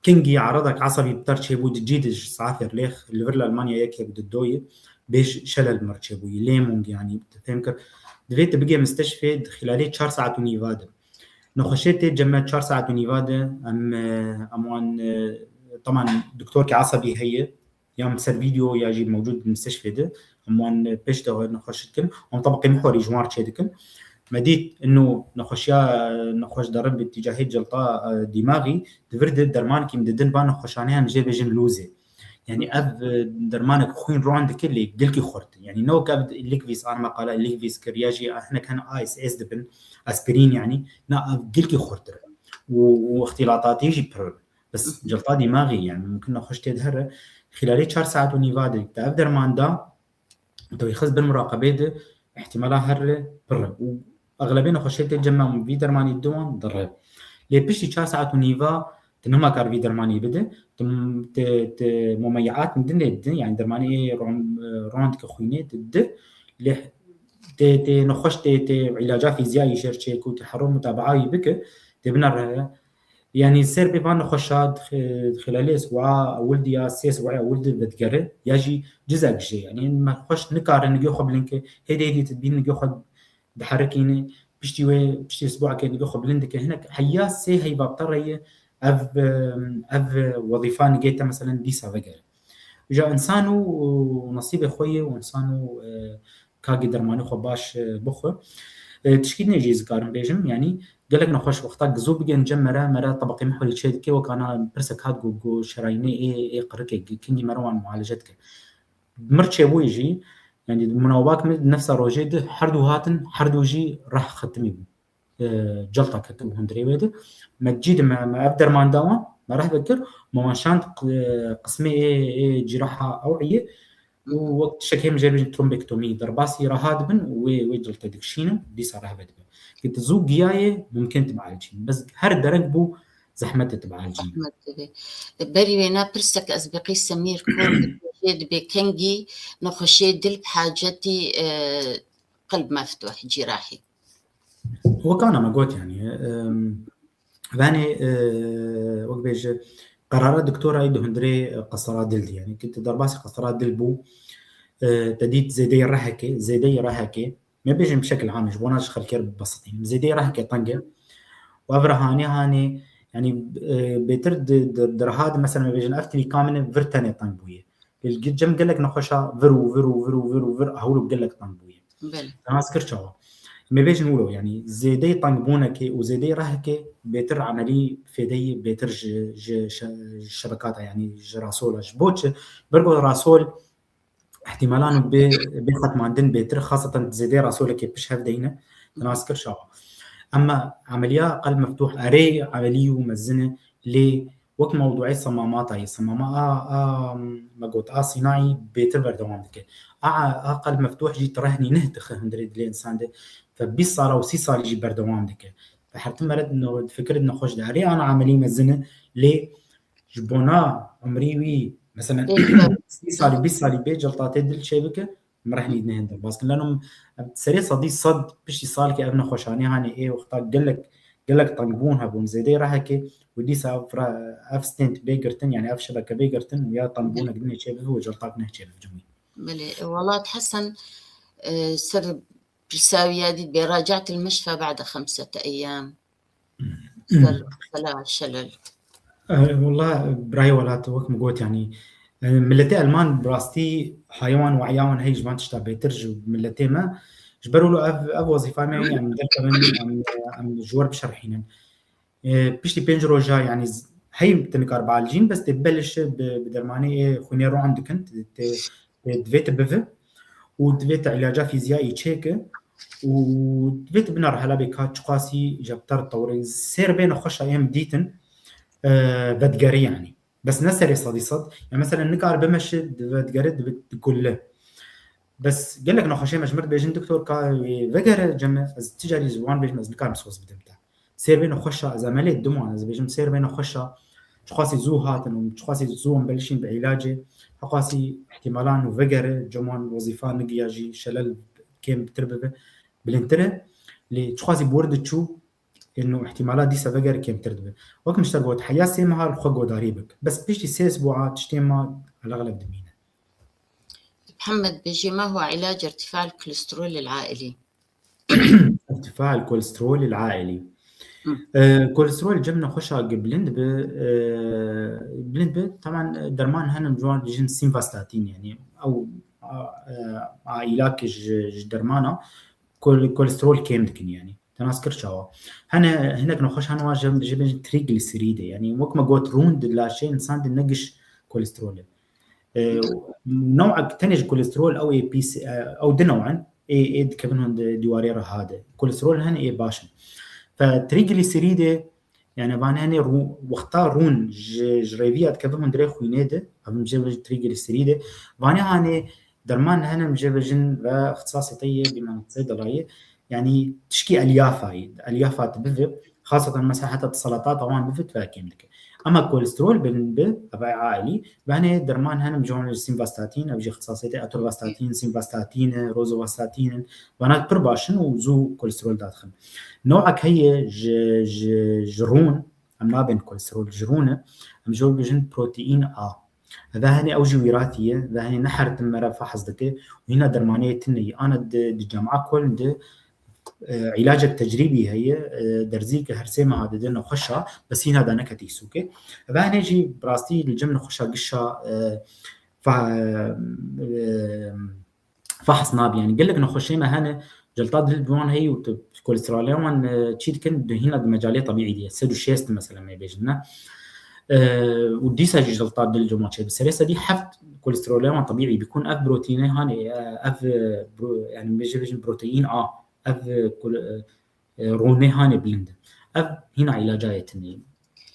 Kengî eradek esabî bi te re çêbû, di cî de ji saetê re lêx, li vir li Elmanya yekek di doyê, bêj şelel mir çêbûyî, lêmûng, yanî, tu fêm kir. Divê tu bigê misteşfê di xîlalê çar saet û nîva de. Nexweşê tê cem me çar saet û nîva de, em, e, em wan, e, teman doktorkî esabî heye, ya em ser vîdeo ya jî mewcûd di misteşfê de, em wan pêş de nexweş dikin, em tebiqê mihwarî ji wan re çêdikin. Me dît ino nexweşiya, e, nexweş derin bi tîcahê cilta, e, dîmaxî, di vir de dermankî em didin van nexweşanê em jê bêjin lûzê. Yanî ev, e, dermanek xwîn ron dike lê gelkî xurt. Yanî ne wek ev Ligvîs, an me qala Ligvîs kir, ya jî hinek hene A S S dibin, aspirîn yanî, na ev gelkî xurtir e. Û, û îxtîlatatî jî pir e. Bes cilta dîmaxî, yanî mumkin nexweş tê dihere. Xîlalê çar saet û nîva de te ev derman da, te wî xist bin muraqebê de, îhtîmala here pir e. Û exlebê nexweşê tê cem me vî dermanî diwan dire. Lê piştî çar saet û nîva tu nema kar vî dermanî bide, tu, tu, tu mumeyiat din lê didin, yanî dermanê ron, ron dike xwînê tu di, lê tê, tê nexweş tê, tê îlaca fîziyayî jêr çêk û tê hero mutabaa wî bike, tê bina re. Yanî ser pê van nexweşa di xê-, di xêlalê swa ewil diya sê swa ewil di vedigere, ya jî cizek jê. Yanî nexweş nikare nigê xwe bilind ke, hêdî hêdî tu dibîn nigê xwe diherikîne, piştî wê, piştî sibûakê nigê xwe bilind dike. Hinek heya sê heyva bi te re ye, ev, ev wezîfa nigê te meselen dîsa vegere. Îja însan û, û nesîbê xwe ye û însan û, e, kagê dermanê xwe baş, e, bixwe. E, tişkî dinê jî zikarim bêjim, yanî Gelek nexweş wexta gizo bigên cem mere, mere tebeqê mihwelî çê dike, wek ana pirsek hat got, got şerayînê ê, ê qirikê, kingî mere wan mualece dike. Mir çêbûyî jî, yanî di munawebak min nefsa rojê de her du hatin, her du jî reh xetimî bû. E, celta ketibû hundirê wê de. Me cî de me, me ev derman da wan, me reh vekir, me wan şand, e, qismê ê, ê cîraha ew'iyê û wek tiştekê min jê bêjin trombektomî, derbasî reha dibin û wê, wê celtê dikişînin, dîsa reh vedibe. Ki tu zû giyayê, mumkin tu bielcîn. Bes her dereng bû zehmet e tu bielcîn. Zehmet e. Berî wêna pirsek ez bi qî Semîr Kor dibê, kengî nexweşê dil bi hacetî, e, qelb meftuh, cîrahî. Wek ana me got, yanî, em, venê, e, wek bêje, qerara doktora yî di hundirê, e, qesera dil dî. Yanî, ki tu derbasî qesera dil bû, e, te dît zêdeyî rehekê, zêdeyî rehekê, me bêjin bi şekil am, ji bona ji xelkê re bibesitînim. Zêdeyî rehekê teng e. Û ev re hanê hanê, yanî, e, bêtir di, di, di reha de, mesela, me bêjin, ev tilîka min e, vir tenê teng bûye. Li cem gelek nexweşa vir û vir û vir û vir û vir, hewlo gelek teng bûye. Belê. Te nas kir çawa? Me bêjin wilo, yanî zêdeyî tengbûnekê û zêdeyî rehekê bêtir emelî fêdeyî bêtir ji, ji şe-, şebekata, yanî ji rasola. Ji bo çi? Ber ku rasol ihtimalan bê, bê xetmandin bêtir, xaseten zêdeyî rasolekê pişt hev deyne, te nas kir çawa? Ema emeliya qelb meftuh erê emelî û mezin e, lê wek mewduê semamata yê, semama a, a, me got, a sînaî bêtir berdewam dike. A, a qelb meftuh jî tu rehnî neh dixe hundirê dilê însan de. Fe bîst sala û sî salî jî berdewam dike. Fe her tim mere di fikir di nexweş de. Erê ana emelî mezin e, lê ji bona umrî wî, mesela, sî salî, bîst salî bê celtatê dil çêbike, min rehnî nehên derbas kirin. Lano em serê sedî sed piştî salkê ev nexweşanê hanê ê wexta gelek, gelek tengbûn hebûn, zêdeyî rehekê û dîsa ev re-, ev stent bê girtin, yanî ev şebeke bê girtin û ya tengbûnek dinê çêbibe û celtak neh çêbibe cimî. Belê, Welat Hesen, e, ser pirsa wî ya dît bê, raci'tel meşfe ba'de xemsete eyyam. Ser xela şelel. E, wela, birayê Welat, wek min got, yanî, e, miletê Elman bi rastî haya wan û we'ya wan heye ji van tişta bêtir ji miletê me. Ji ber wilo ev, ev wezîfa me ye, em derkevin, em, em ji we re bişerhînin. E, piştî pênc roja, yanî, z-, heyî tu nikar bielcîn, bes tê beliş bi, bi dermanê ê xwînê ron dikin, tê, tê, tê divê tu bivi û divê tu îlaca fîziyayî çêke û divê tu binare hela bê ka çiqasî ji bi ter tewrê sêr bê nexweşa êm dîtin, e, vedigerî, yanî. Bes ne serê sedî sed. Ya mesela nikar bimeşe, di vedigere, di, digulle. Bes gelek nexweşê me ji mir dibêjin, doktor, ka wê vegere cem me, ez ti carî ji wan bêjim, ez nikarim soz bidim te. Sêr bê nexweşa, ez emelê didim wan, ez dibêjim sêr bê nexweşa, çiqasî zû hatin û çiqasî zû em belişîn bi îlacê, heqasî ihtimalan û vegere cem wan wezîfa nigiya jî şelel kêmtir bibe, bilindtir e. Lê çiqasî bi wir diçû, ino ihtimala dîsa vegere kêmtir dibe. Wek min ji te got, heya sê meha li xwe godarî bik. Bes piştî sê sibûa tiştê ma eleqeleb dimîne. محمد بيجي، ما هو علاج ارتفاع الكوليسترول العائلي؟ ارتفاع الكوليسترول العائلي. Ee, kolesterol cem nexweşa ge bilind bi, e, bilind bi, taban derman hene ji wan dijin simvastatin, yani ew, a, e, aîlak ji, ji dermana kol-, kolesterol kêm dikin yani. Te nas kir çawa? Hene hinek nexweş hene wan jê bêjin triglisîrîdê. Yani wek me got rûn di laşê însan de ne giş kolesterol e. E, new'ek tenê ji kolesterol ew ê pîs, e, ew du new'in, ê, ê dikevin hûn di dîwarê re hade. Kolesterol hene ê baş in. Fe triglisîrîdê, yani van hene rû-, wexta rûn ji, ji rêviya dikevin hûn dirê xwînê de, ev em jê bêjin triglisîrîdê. Vanê hanê derman hene em jê bêjin ve ixtisasê te yê bîmanetê delayê. Yani tişkî elyafayî, elyafa tu bivê, xaseten mesela heta tu selatata wan bivê, tu ve kêm dike. Ama kolesterol bin bi, ev aîlî, ve hene derman hene em jê bêjin simvastatin, ev jî ixtisasê te atorvastatin, simvastatin, rosuvastatin, vana pir baş in û zû kolesterol dadixin. New'ek heye ji, ji, ji rûn, em nabên kolesterol, ji rûn e, em jê bêjin proteîn A. Ve hene ew jî wîratî ye, ve hene ne her tim me re fehs dike û hîna dermanê tune ye. Ana di, di Camia Köln de, e, îlacek tecrîbî heye, e, derzî ke her sê meha dide nexweşa, bes hîna da neketî sûkê. Ve hene jî bi rastî li cem nexweşa gişa, e, fa-, e, fahs nabî. Yani gelek nexweşê me hene Cilta dil bi wan heyî û tu kolesterolê wan, e, çî dikin, di hîna di mecalê tebîî diye. Sed û şêst mesela me bêjin, ne? E, û dîsa jî cilta dil cuma çê bi serê sedî heft kolesterolê wan tebîî bikun. Ev proteinê hanê, e, ev, e, pro-, yani bêje bêjin protein A, ev, e, kol-, e, e, ronê hanê bilind. Ev hîna îlaca yê tinê.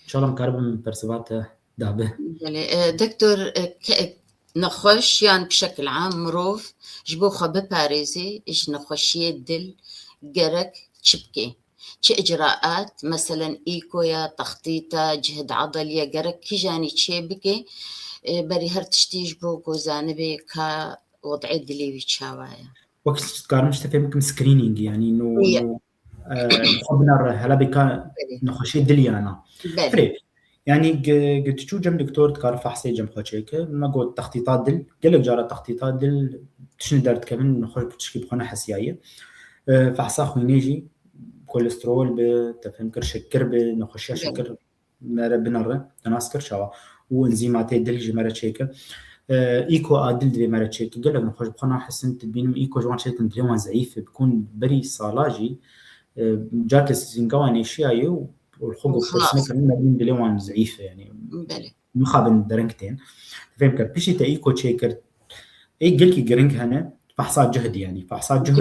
Înşallah em karibin persiva te dabe. Belê, e, doktor, e, ke-, nexweş yan bi şekil am mirov ji bo xwe biparêzê ji nexweşiyê dil gerek çi bike? Çi icraat, meselen îkoya, textîta, cihd adeliye gerek kîjanî çê bike, e, berî her tiştî ji bo ku zanibê ka wed'ê dilê wî çawa ye? Wek dikarim ji te fêm bikim screening, yani no, Ye. no, e, xwe binere, hela bê ka Belê. nexweşê dil yana. Belê. Firê, yani ge-, ge tu çû cem doktor dikare fahsê cem xwe çêke. Me got textîta dil, gelek cara textîta dil tiştî derdikevin, nexweş bi tişkî bi xwe nehesiyaye. E, fahsa xwînê jî, kolesterol bi, te fêm kir, şekir bi, nexweşiya Belê. şekir me re binere, te nas kir çawa. Û enzîma tê dil ji me re çêke. E, îko a dil divê me re çêke. Gelek nexweş bi xwe nahesin, tu dibînim îko ji wan çêkin dilê wan zeîf e. Bikun berî sala jî, e, carkê sînga wan êşiyaye û xwe got Xlas. pirsine kirin, me dibîn dilê wan zeîf e, yani. Belê. Mixabin dereng tên. Fêm kir. Piştî te îko çêkir. Ê gelkî giring hene. Fahsa cihd yani. Fahsa cihd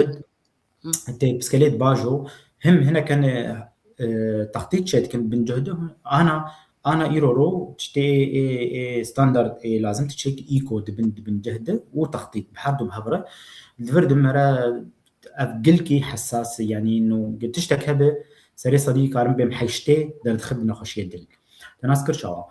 Hı. Tê piskelê bajo, him hinek hene, e, textît çê dikin bin cihdu. Ana, ana îro ro, tiştê ê, ê, ê standard ê lazim tu çêk îko dibin, dibin cihdi û textît. Bi her du bi hev re. Li vir di me re ev gilkî hesas, yani no, tiştek hebe, serê sedî karim bêm heştê derdixin bi nexweşiyê dil. Te nas kir çawa?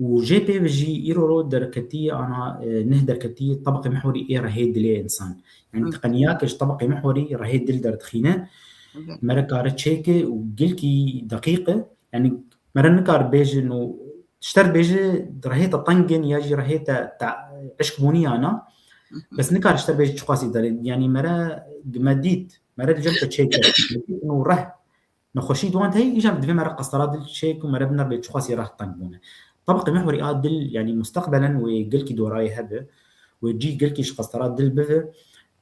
Û jê pê ve jî îro ro derketî ana, e, neh derketî tebeqê mihwerî ê rehê dilê însan. Yani Hı. tu qeniya ke ji tebeqê mihwerî rehê dil derdixîne, Hı. mere kare çêke û gilkî deqîq e. Yani mere nikare bêje no, tişter bêje rehê te tengin ya jî rehê te, te eşkbûnî yana. Hı hı. Bes nikare tişter bêje çiqasî derê. Yani mere di me dît, mere di cem te çêke. No reh nexweşî di wan de heye, îcar divê me re qestara dil çêk û me re binere bê çiqasî reh teng bûne. Tebeqê mihwerî a dil, yani musteqbelen wê gelkî dorayê hebe, wê cî gelkî ji qestara dil bive,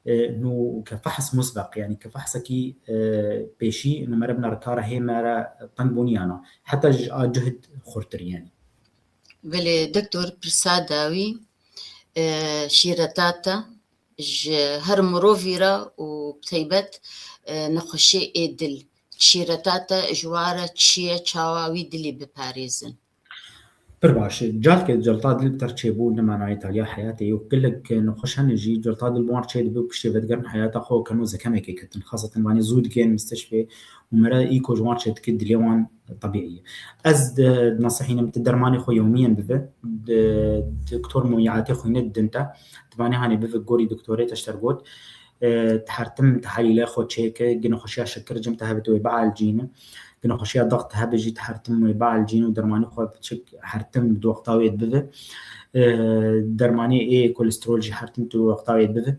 e, nû ke fehs musbeq, yani ke fehsekî, e, pêşî, nû me re binere kare hê me re teng bûniyana. Heta ji a cihd xurtir yani. Belê, doktor, pirsa dawî, e, şîreta te ji her mirovî re û bi taybet, e, nexweşê ê dil. Şîreta te ji wa re çi ye, çawa wî dilî biparêzin? Pir baş e. Carke celta dil bi te re çêbû, ne manayê taliya heyatê ye. Gelek nexweş hene jî celta dil bi wan re çêdibe û piştê vedigerin heyata xwe û keno zekemekê ketin. Xasetin vanê zû digên mistişfê û mere îko ji wan çêdike dilê wan tebîî ye. Ez di, di nasehînim tu dermanê xwe yewmiyen bibe. Di, doktor muwiyatê xwîne didin te. Divanê hanê bive gorî doktorê te ji te re got. E, tu her tim tahlîlê xwe çêke, gi nexweşiya şekir cem te hebe tu wê bialcîne. Gi nexweşiya dax te hebe jî tu her tim wê bialcîne û dermanê xwe çik her tim di wexta wê bive. E, dermanê ê kolesterol jî her tim tu wexta wê bive.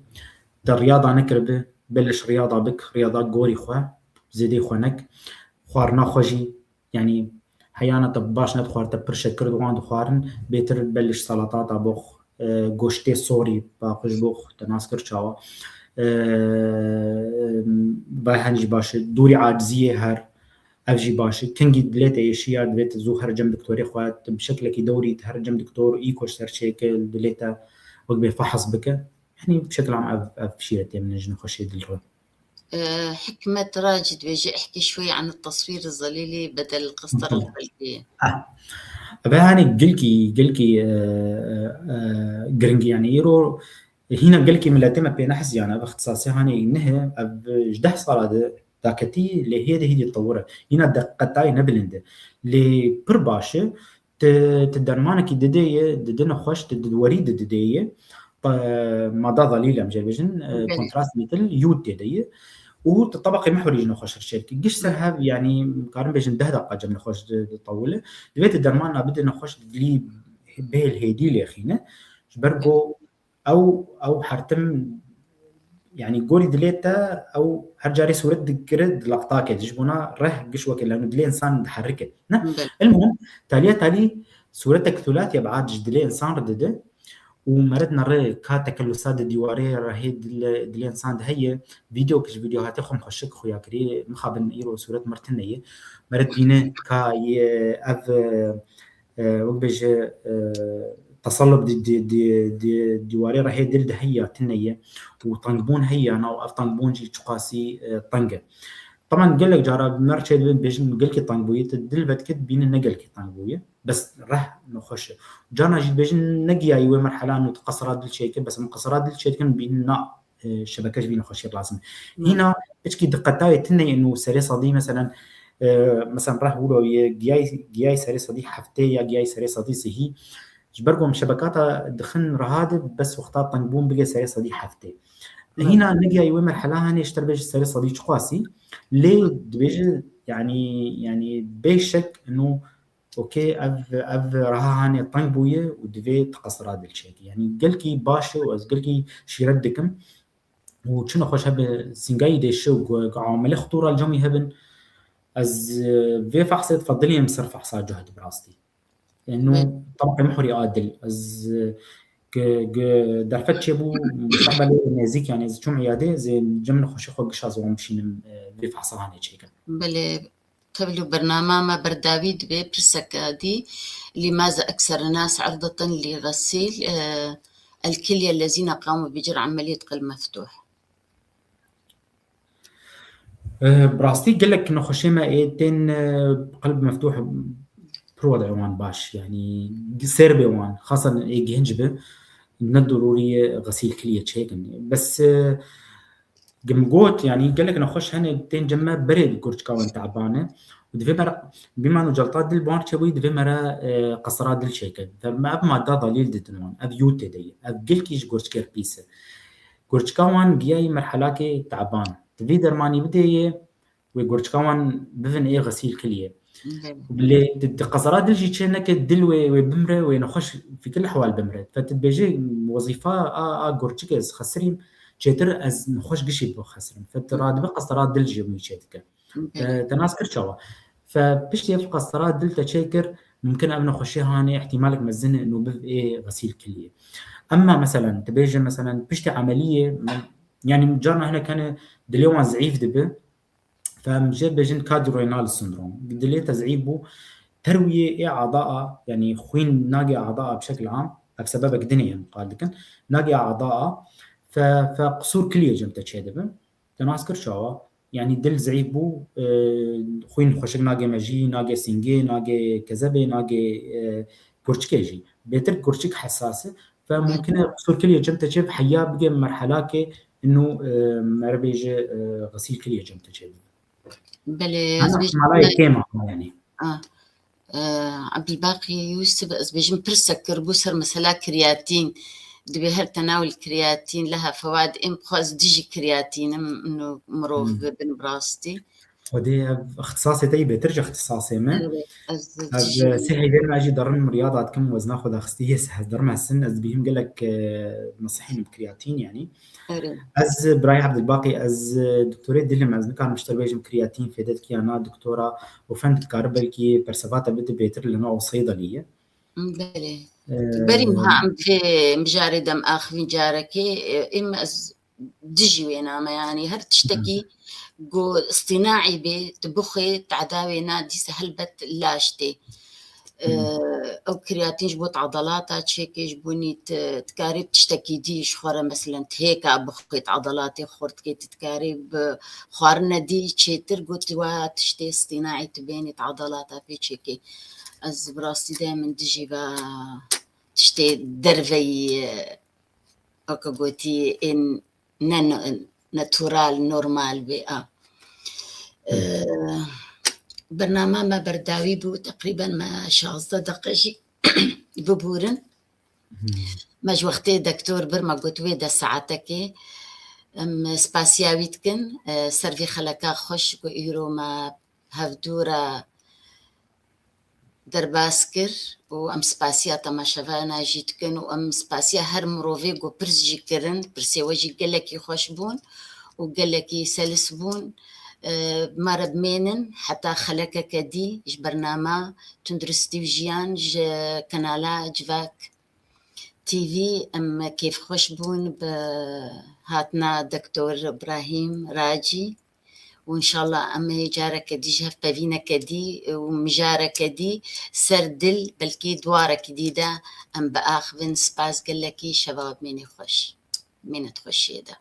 Te riyada nekiribe, belê ji riyada bik, riyada gorî xwe, zêdê xwe nek. Xwarina xwe jî, yani heyana te baş nedixwar, te pir şekir di wan dixwarin, bêtir belê ji salatata box, e, goştê sorî, paqij box, te nas kir çawa. E, ve hen jî baş e, dûrî aciziyê her, ev jî baş e. Kengî dilê te êşiya, divê te zû her cem doktorê xwe, tu bi şeklekî dewrî, tu her cem doktor î koç ser çêke, dilê te wek bê fehs bike. Yanî bi şekil am ev, ev şîretê min e ji nexweşê dil re. E, Hikmet Racî dibêje, احكي شوي عن التصوير الظليلي بدل القسطرة الثلجية. Ah. Ev hanî gilkî, gilkî, e, e, e, giringî, yanî îro hîna gelkî miletê me pê nehesiyane, ev ixtisasê hanî nihe, ev ji deh sala de daketî lê hê de hîdî tewir e. Hîna deqetayê ne bilind e. Lê pir baş e, Ti, ti dermanekî didê ye, didine xweş, ti di werî de didê ye. Pe-, mada zalîl em jê bêjin, e, Belê. kontrast metil yûd tê de ye. Û ti tebeqê mihwerî ji nexweş re çêdikî. Giş ser hev, yanî, karin bêjin deh deqa cem nexweş di, di tewile. Divê ti dermana bide nexweş di dilî bêl hêdî lêxîne. Ji ber ku ew, ew her tim, yanî gorî dilê te, ew her carê sûret digire di laqtakê de. Ji bona reh giş weke lewno dilê însan diherike. Ne? Belê. Elmuhim, taliya talî sûretek thulâthî eb'ad ji dilê însan re dide û meret nere ka tekellusa di dîwarê rehê dil, dilê însan de heye, vîdeo ki ji vîdeo hatê xwe xweşik xuya kirî, mixabin îro sûret mir tune ye. Meret bîne ka ye ev, e, e, wek bêje, e, tesellub di, di, di, di dîwarê rehê dil de heye ya tune ye û tengbûn heye ya na û ev tengbûn jî çiqasî, e, teng e. Teban gelek cara mer çê dibin bêjin gelkî teng bûye, tu dil vedikit bîne ne gelkî teng bûye. Bes reh nexweş e. Carna jî dibêjin negiyayî wê merhela û tu qesra dil çêke, bes em qesra dil çêdikin bînin na, e, şebeke ji vî nexweşî lazim. Hîna piçkî diqetayê tune ên û serê sedî meselen, e, meselen reh wilo ye giyay, giyay serê sedî heftê ya giyay serê sedî sihî. Ji ber ku em şebekata dixin reha de bes wexta tengbûn bige serê sedî heftê. Hîna negiyayî wê merhela hanê ji te dibêje serê sedî çiqasî. Lê dibêje, yanî, yanî bê şek eno, okey, ev, ev reha hanê teng bûye û divê tu qesra dil çêkî. Yanî gelkî baş e û ez gelkî şîret dikim. Û çi nexweş hebe sîngayî dêşe û ku, ku amele xitûra li cem wî hebin. Ez, e, vê fehsê difedilînim ser fehsa cuhd bi rastî. Eno tebeqê min xurî a dil. Ez, e, ku, ku derfet çêbû, mustaqbelê nêzîk, yanî ez çûm îyadê, ez ê cem nexweşê xwe gişa ziwan bişînim, e, vê fehsa hanê çêkim. Belê, tevlû bernama me berdawî dibe pirseka dî, لماذا أكثر الناس عرضة لغسيل، e, الكلية الذين قاموا بجرى عملية قلب مفتوح؟ Eh, bi rastî gelek nexweşê me ê tên, eh, qelb meftuh pir wede wan baş, yanî sêr bê wan, xasen ê gihinc bi, ne dirûrî ye xesîl kiliyê çêkin. Bes, eh, gim got, yanî gelek nexweş hene tên cem me berê gurçka wan teban e. Û divê me re, bîman û celta dil wan çêbûyî divê me re, eh, qesra dil çêkin. Te me ev madda dalîl didin wan, ev yû tê de ye. Ev gelkî ji gurçkê re pîs e. Gurçka wan giyayî merhelakê teban. Ti vî dermanî bidê yê, wê gurçka wan bivin ê xesîl kiliyê. Belê. Lê di, di qezara dil jî çê neke dil wê, wê bimre, wê nexweş fikir li hewal bimre. Fe tu dibêjê wezîfa a, a gurçikê ez xesirîm, çêtir ez nexweş gişî bixesirim. Fe tu radibe qezara dil jî wî çê dike. Belê. Te, te nas kir çawa? Fe piştî ev qestara dil te çê kir, mumkin ev nexweşê hanê ihtimalek mezin e nû biv ê xesîl kiliyê. Emma meselen, tu bêje meselen piştî emeliyê, yanî carna hinek hene dilê wan zeîf dibe, fe em jê bêjin cardiorenal sindrom. Dilê te zeîf bû, terwiyê ê ada a, yanî xwîn nagê ada a bi şekil am, ev sebebek dinê em qal dikin, nagê ada a, fe, fe qisûr kiliyê cem te çê dibe. Te nas kir çawa? Yanî dil zeîf bû, e, xwîn xweşik nagê mejî, nagê sîngê, nagê kezebê, nagê, e, kurçikê jî. Bêtir kurçik hesas e. Ve mumkin e qisûr kiliyê cem te çê bi heya bigê merhelakê inu, e, mere bêje, e, xesîl kiliyê cem te çê. Belê, ez bêjim malayê kêm a yanî. Ah. Eh, Ebdulbaqî Yûsif, ez bêjim pirsek kiribû ser mesela kriyatîn. Dibê her tenawil kriyatîn leha fewad ên xwaz dijî kriyatîn im û mirov Hmm. bibin bi rastî. Xwedê ev ixtisasê te yî bêtir ji ixtisasê me. Evet, ez Ez, dijî eh, sê heyvên me jî derin riyada dikim, wezna xwe daxistî yê se-, ez derim ez sin, ez dibînim gelek, eh, mesihînim kriyatîn yanî. Erê. Ez, Birayê Ebdulbaqî, ez, e, doktorê dil im, ez nikarim ji te bêjim kriyatîn fêde dike ya na doktora û fend dikare belkî persefa te bide bêtir li nav seydeliyê. Belê. E, Berî wiha em vê mijarê de em axivîn carekê, e, êm ez dijî wê name, yanî her tiştekî ku îstînaî bê, tu bixwê, teda wê na dîse helbet laş tê. Hmm. Eh, ew kriyatîn ji bo tadalata çêkê, ji bo nî tu, tu karê bi tiştekî dî ji xwe re, meselen, tu hêka bixwê, tu adalatê xurt dikê, tu dikarê bi xwarine dî çêtir got, wa tiştê îstînaî tu bênî tadalata pê çêkê. Ez bi rastî de min dijî va tiştê derveyî, eh, weke gotî, ên ne, ne, natural, normal bê. A. Hı. Ee, bernama me berdawî bû, teqrîben me şazdeh deqe jî bibûrin. Hı. Me ji wextê dektor bir, me got wê de saetekê. Em spasiya wî dikin, e, ser vî xeleka xweş ku îro me hevdû re derbas kir û em spasiya temaşevana jî dikin û em spasiya her mirovê ku pirs jî kirin, pirsê we jî gelekî xweş bûn û gelekî selis bûn. E, me re bimênin heta xelekeke dî ji bernama Tunduristî û Jiyan ji kanala Civak. T V, em kêfxweş bûn bi hatina Doktor Ibrahîm Racî û înşallah em ê careke dî ji hev pevîneke dî û mijareke dî ser dil, belkî di wareke dî de em biaxivin. Spas gelekî, şeva we bimîne xweş, mînet xweşiyê de.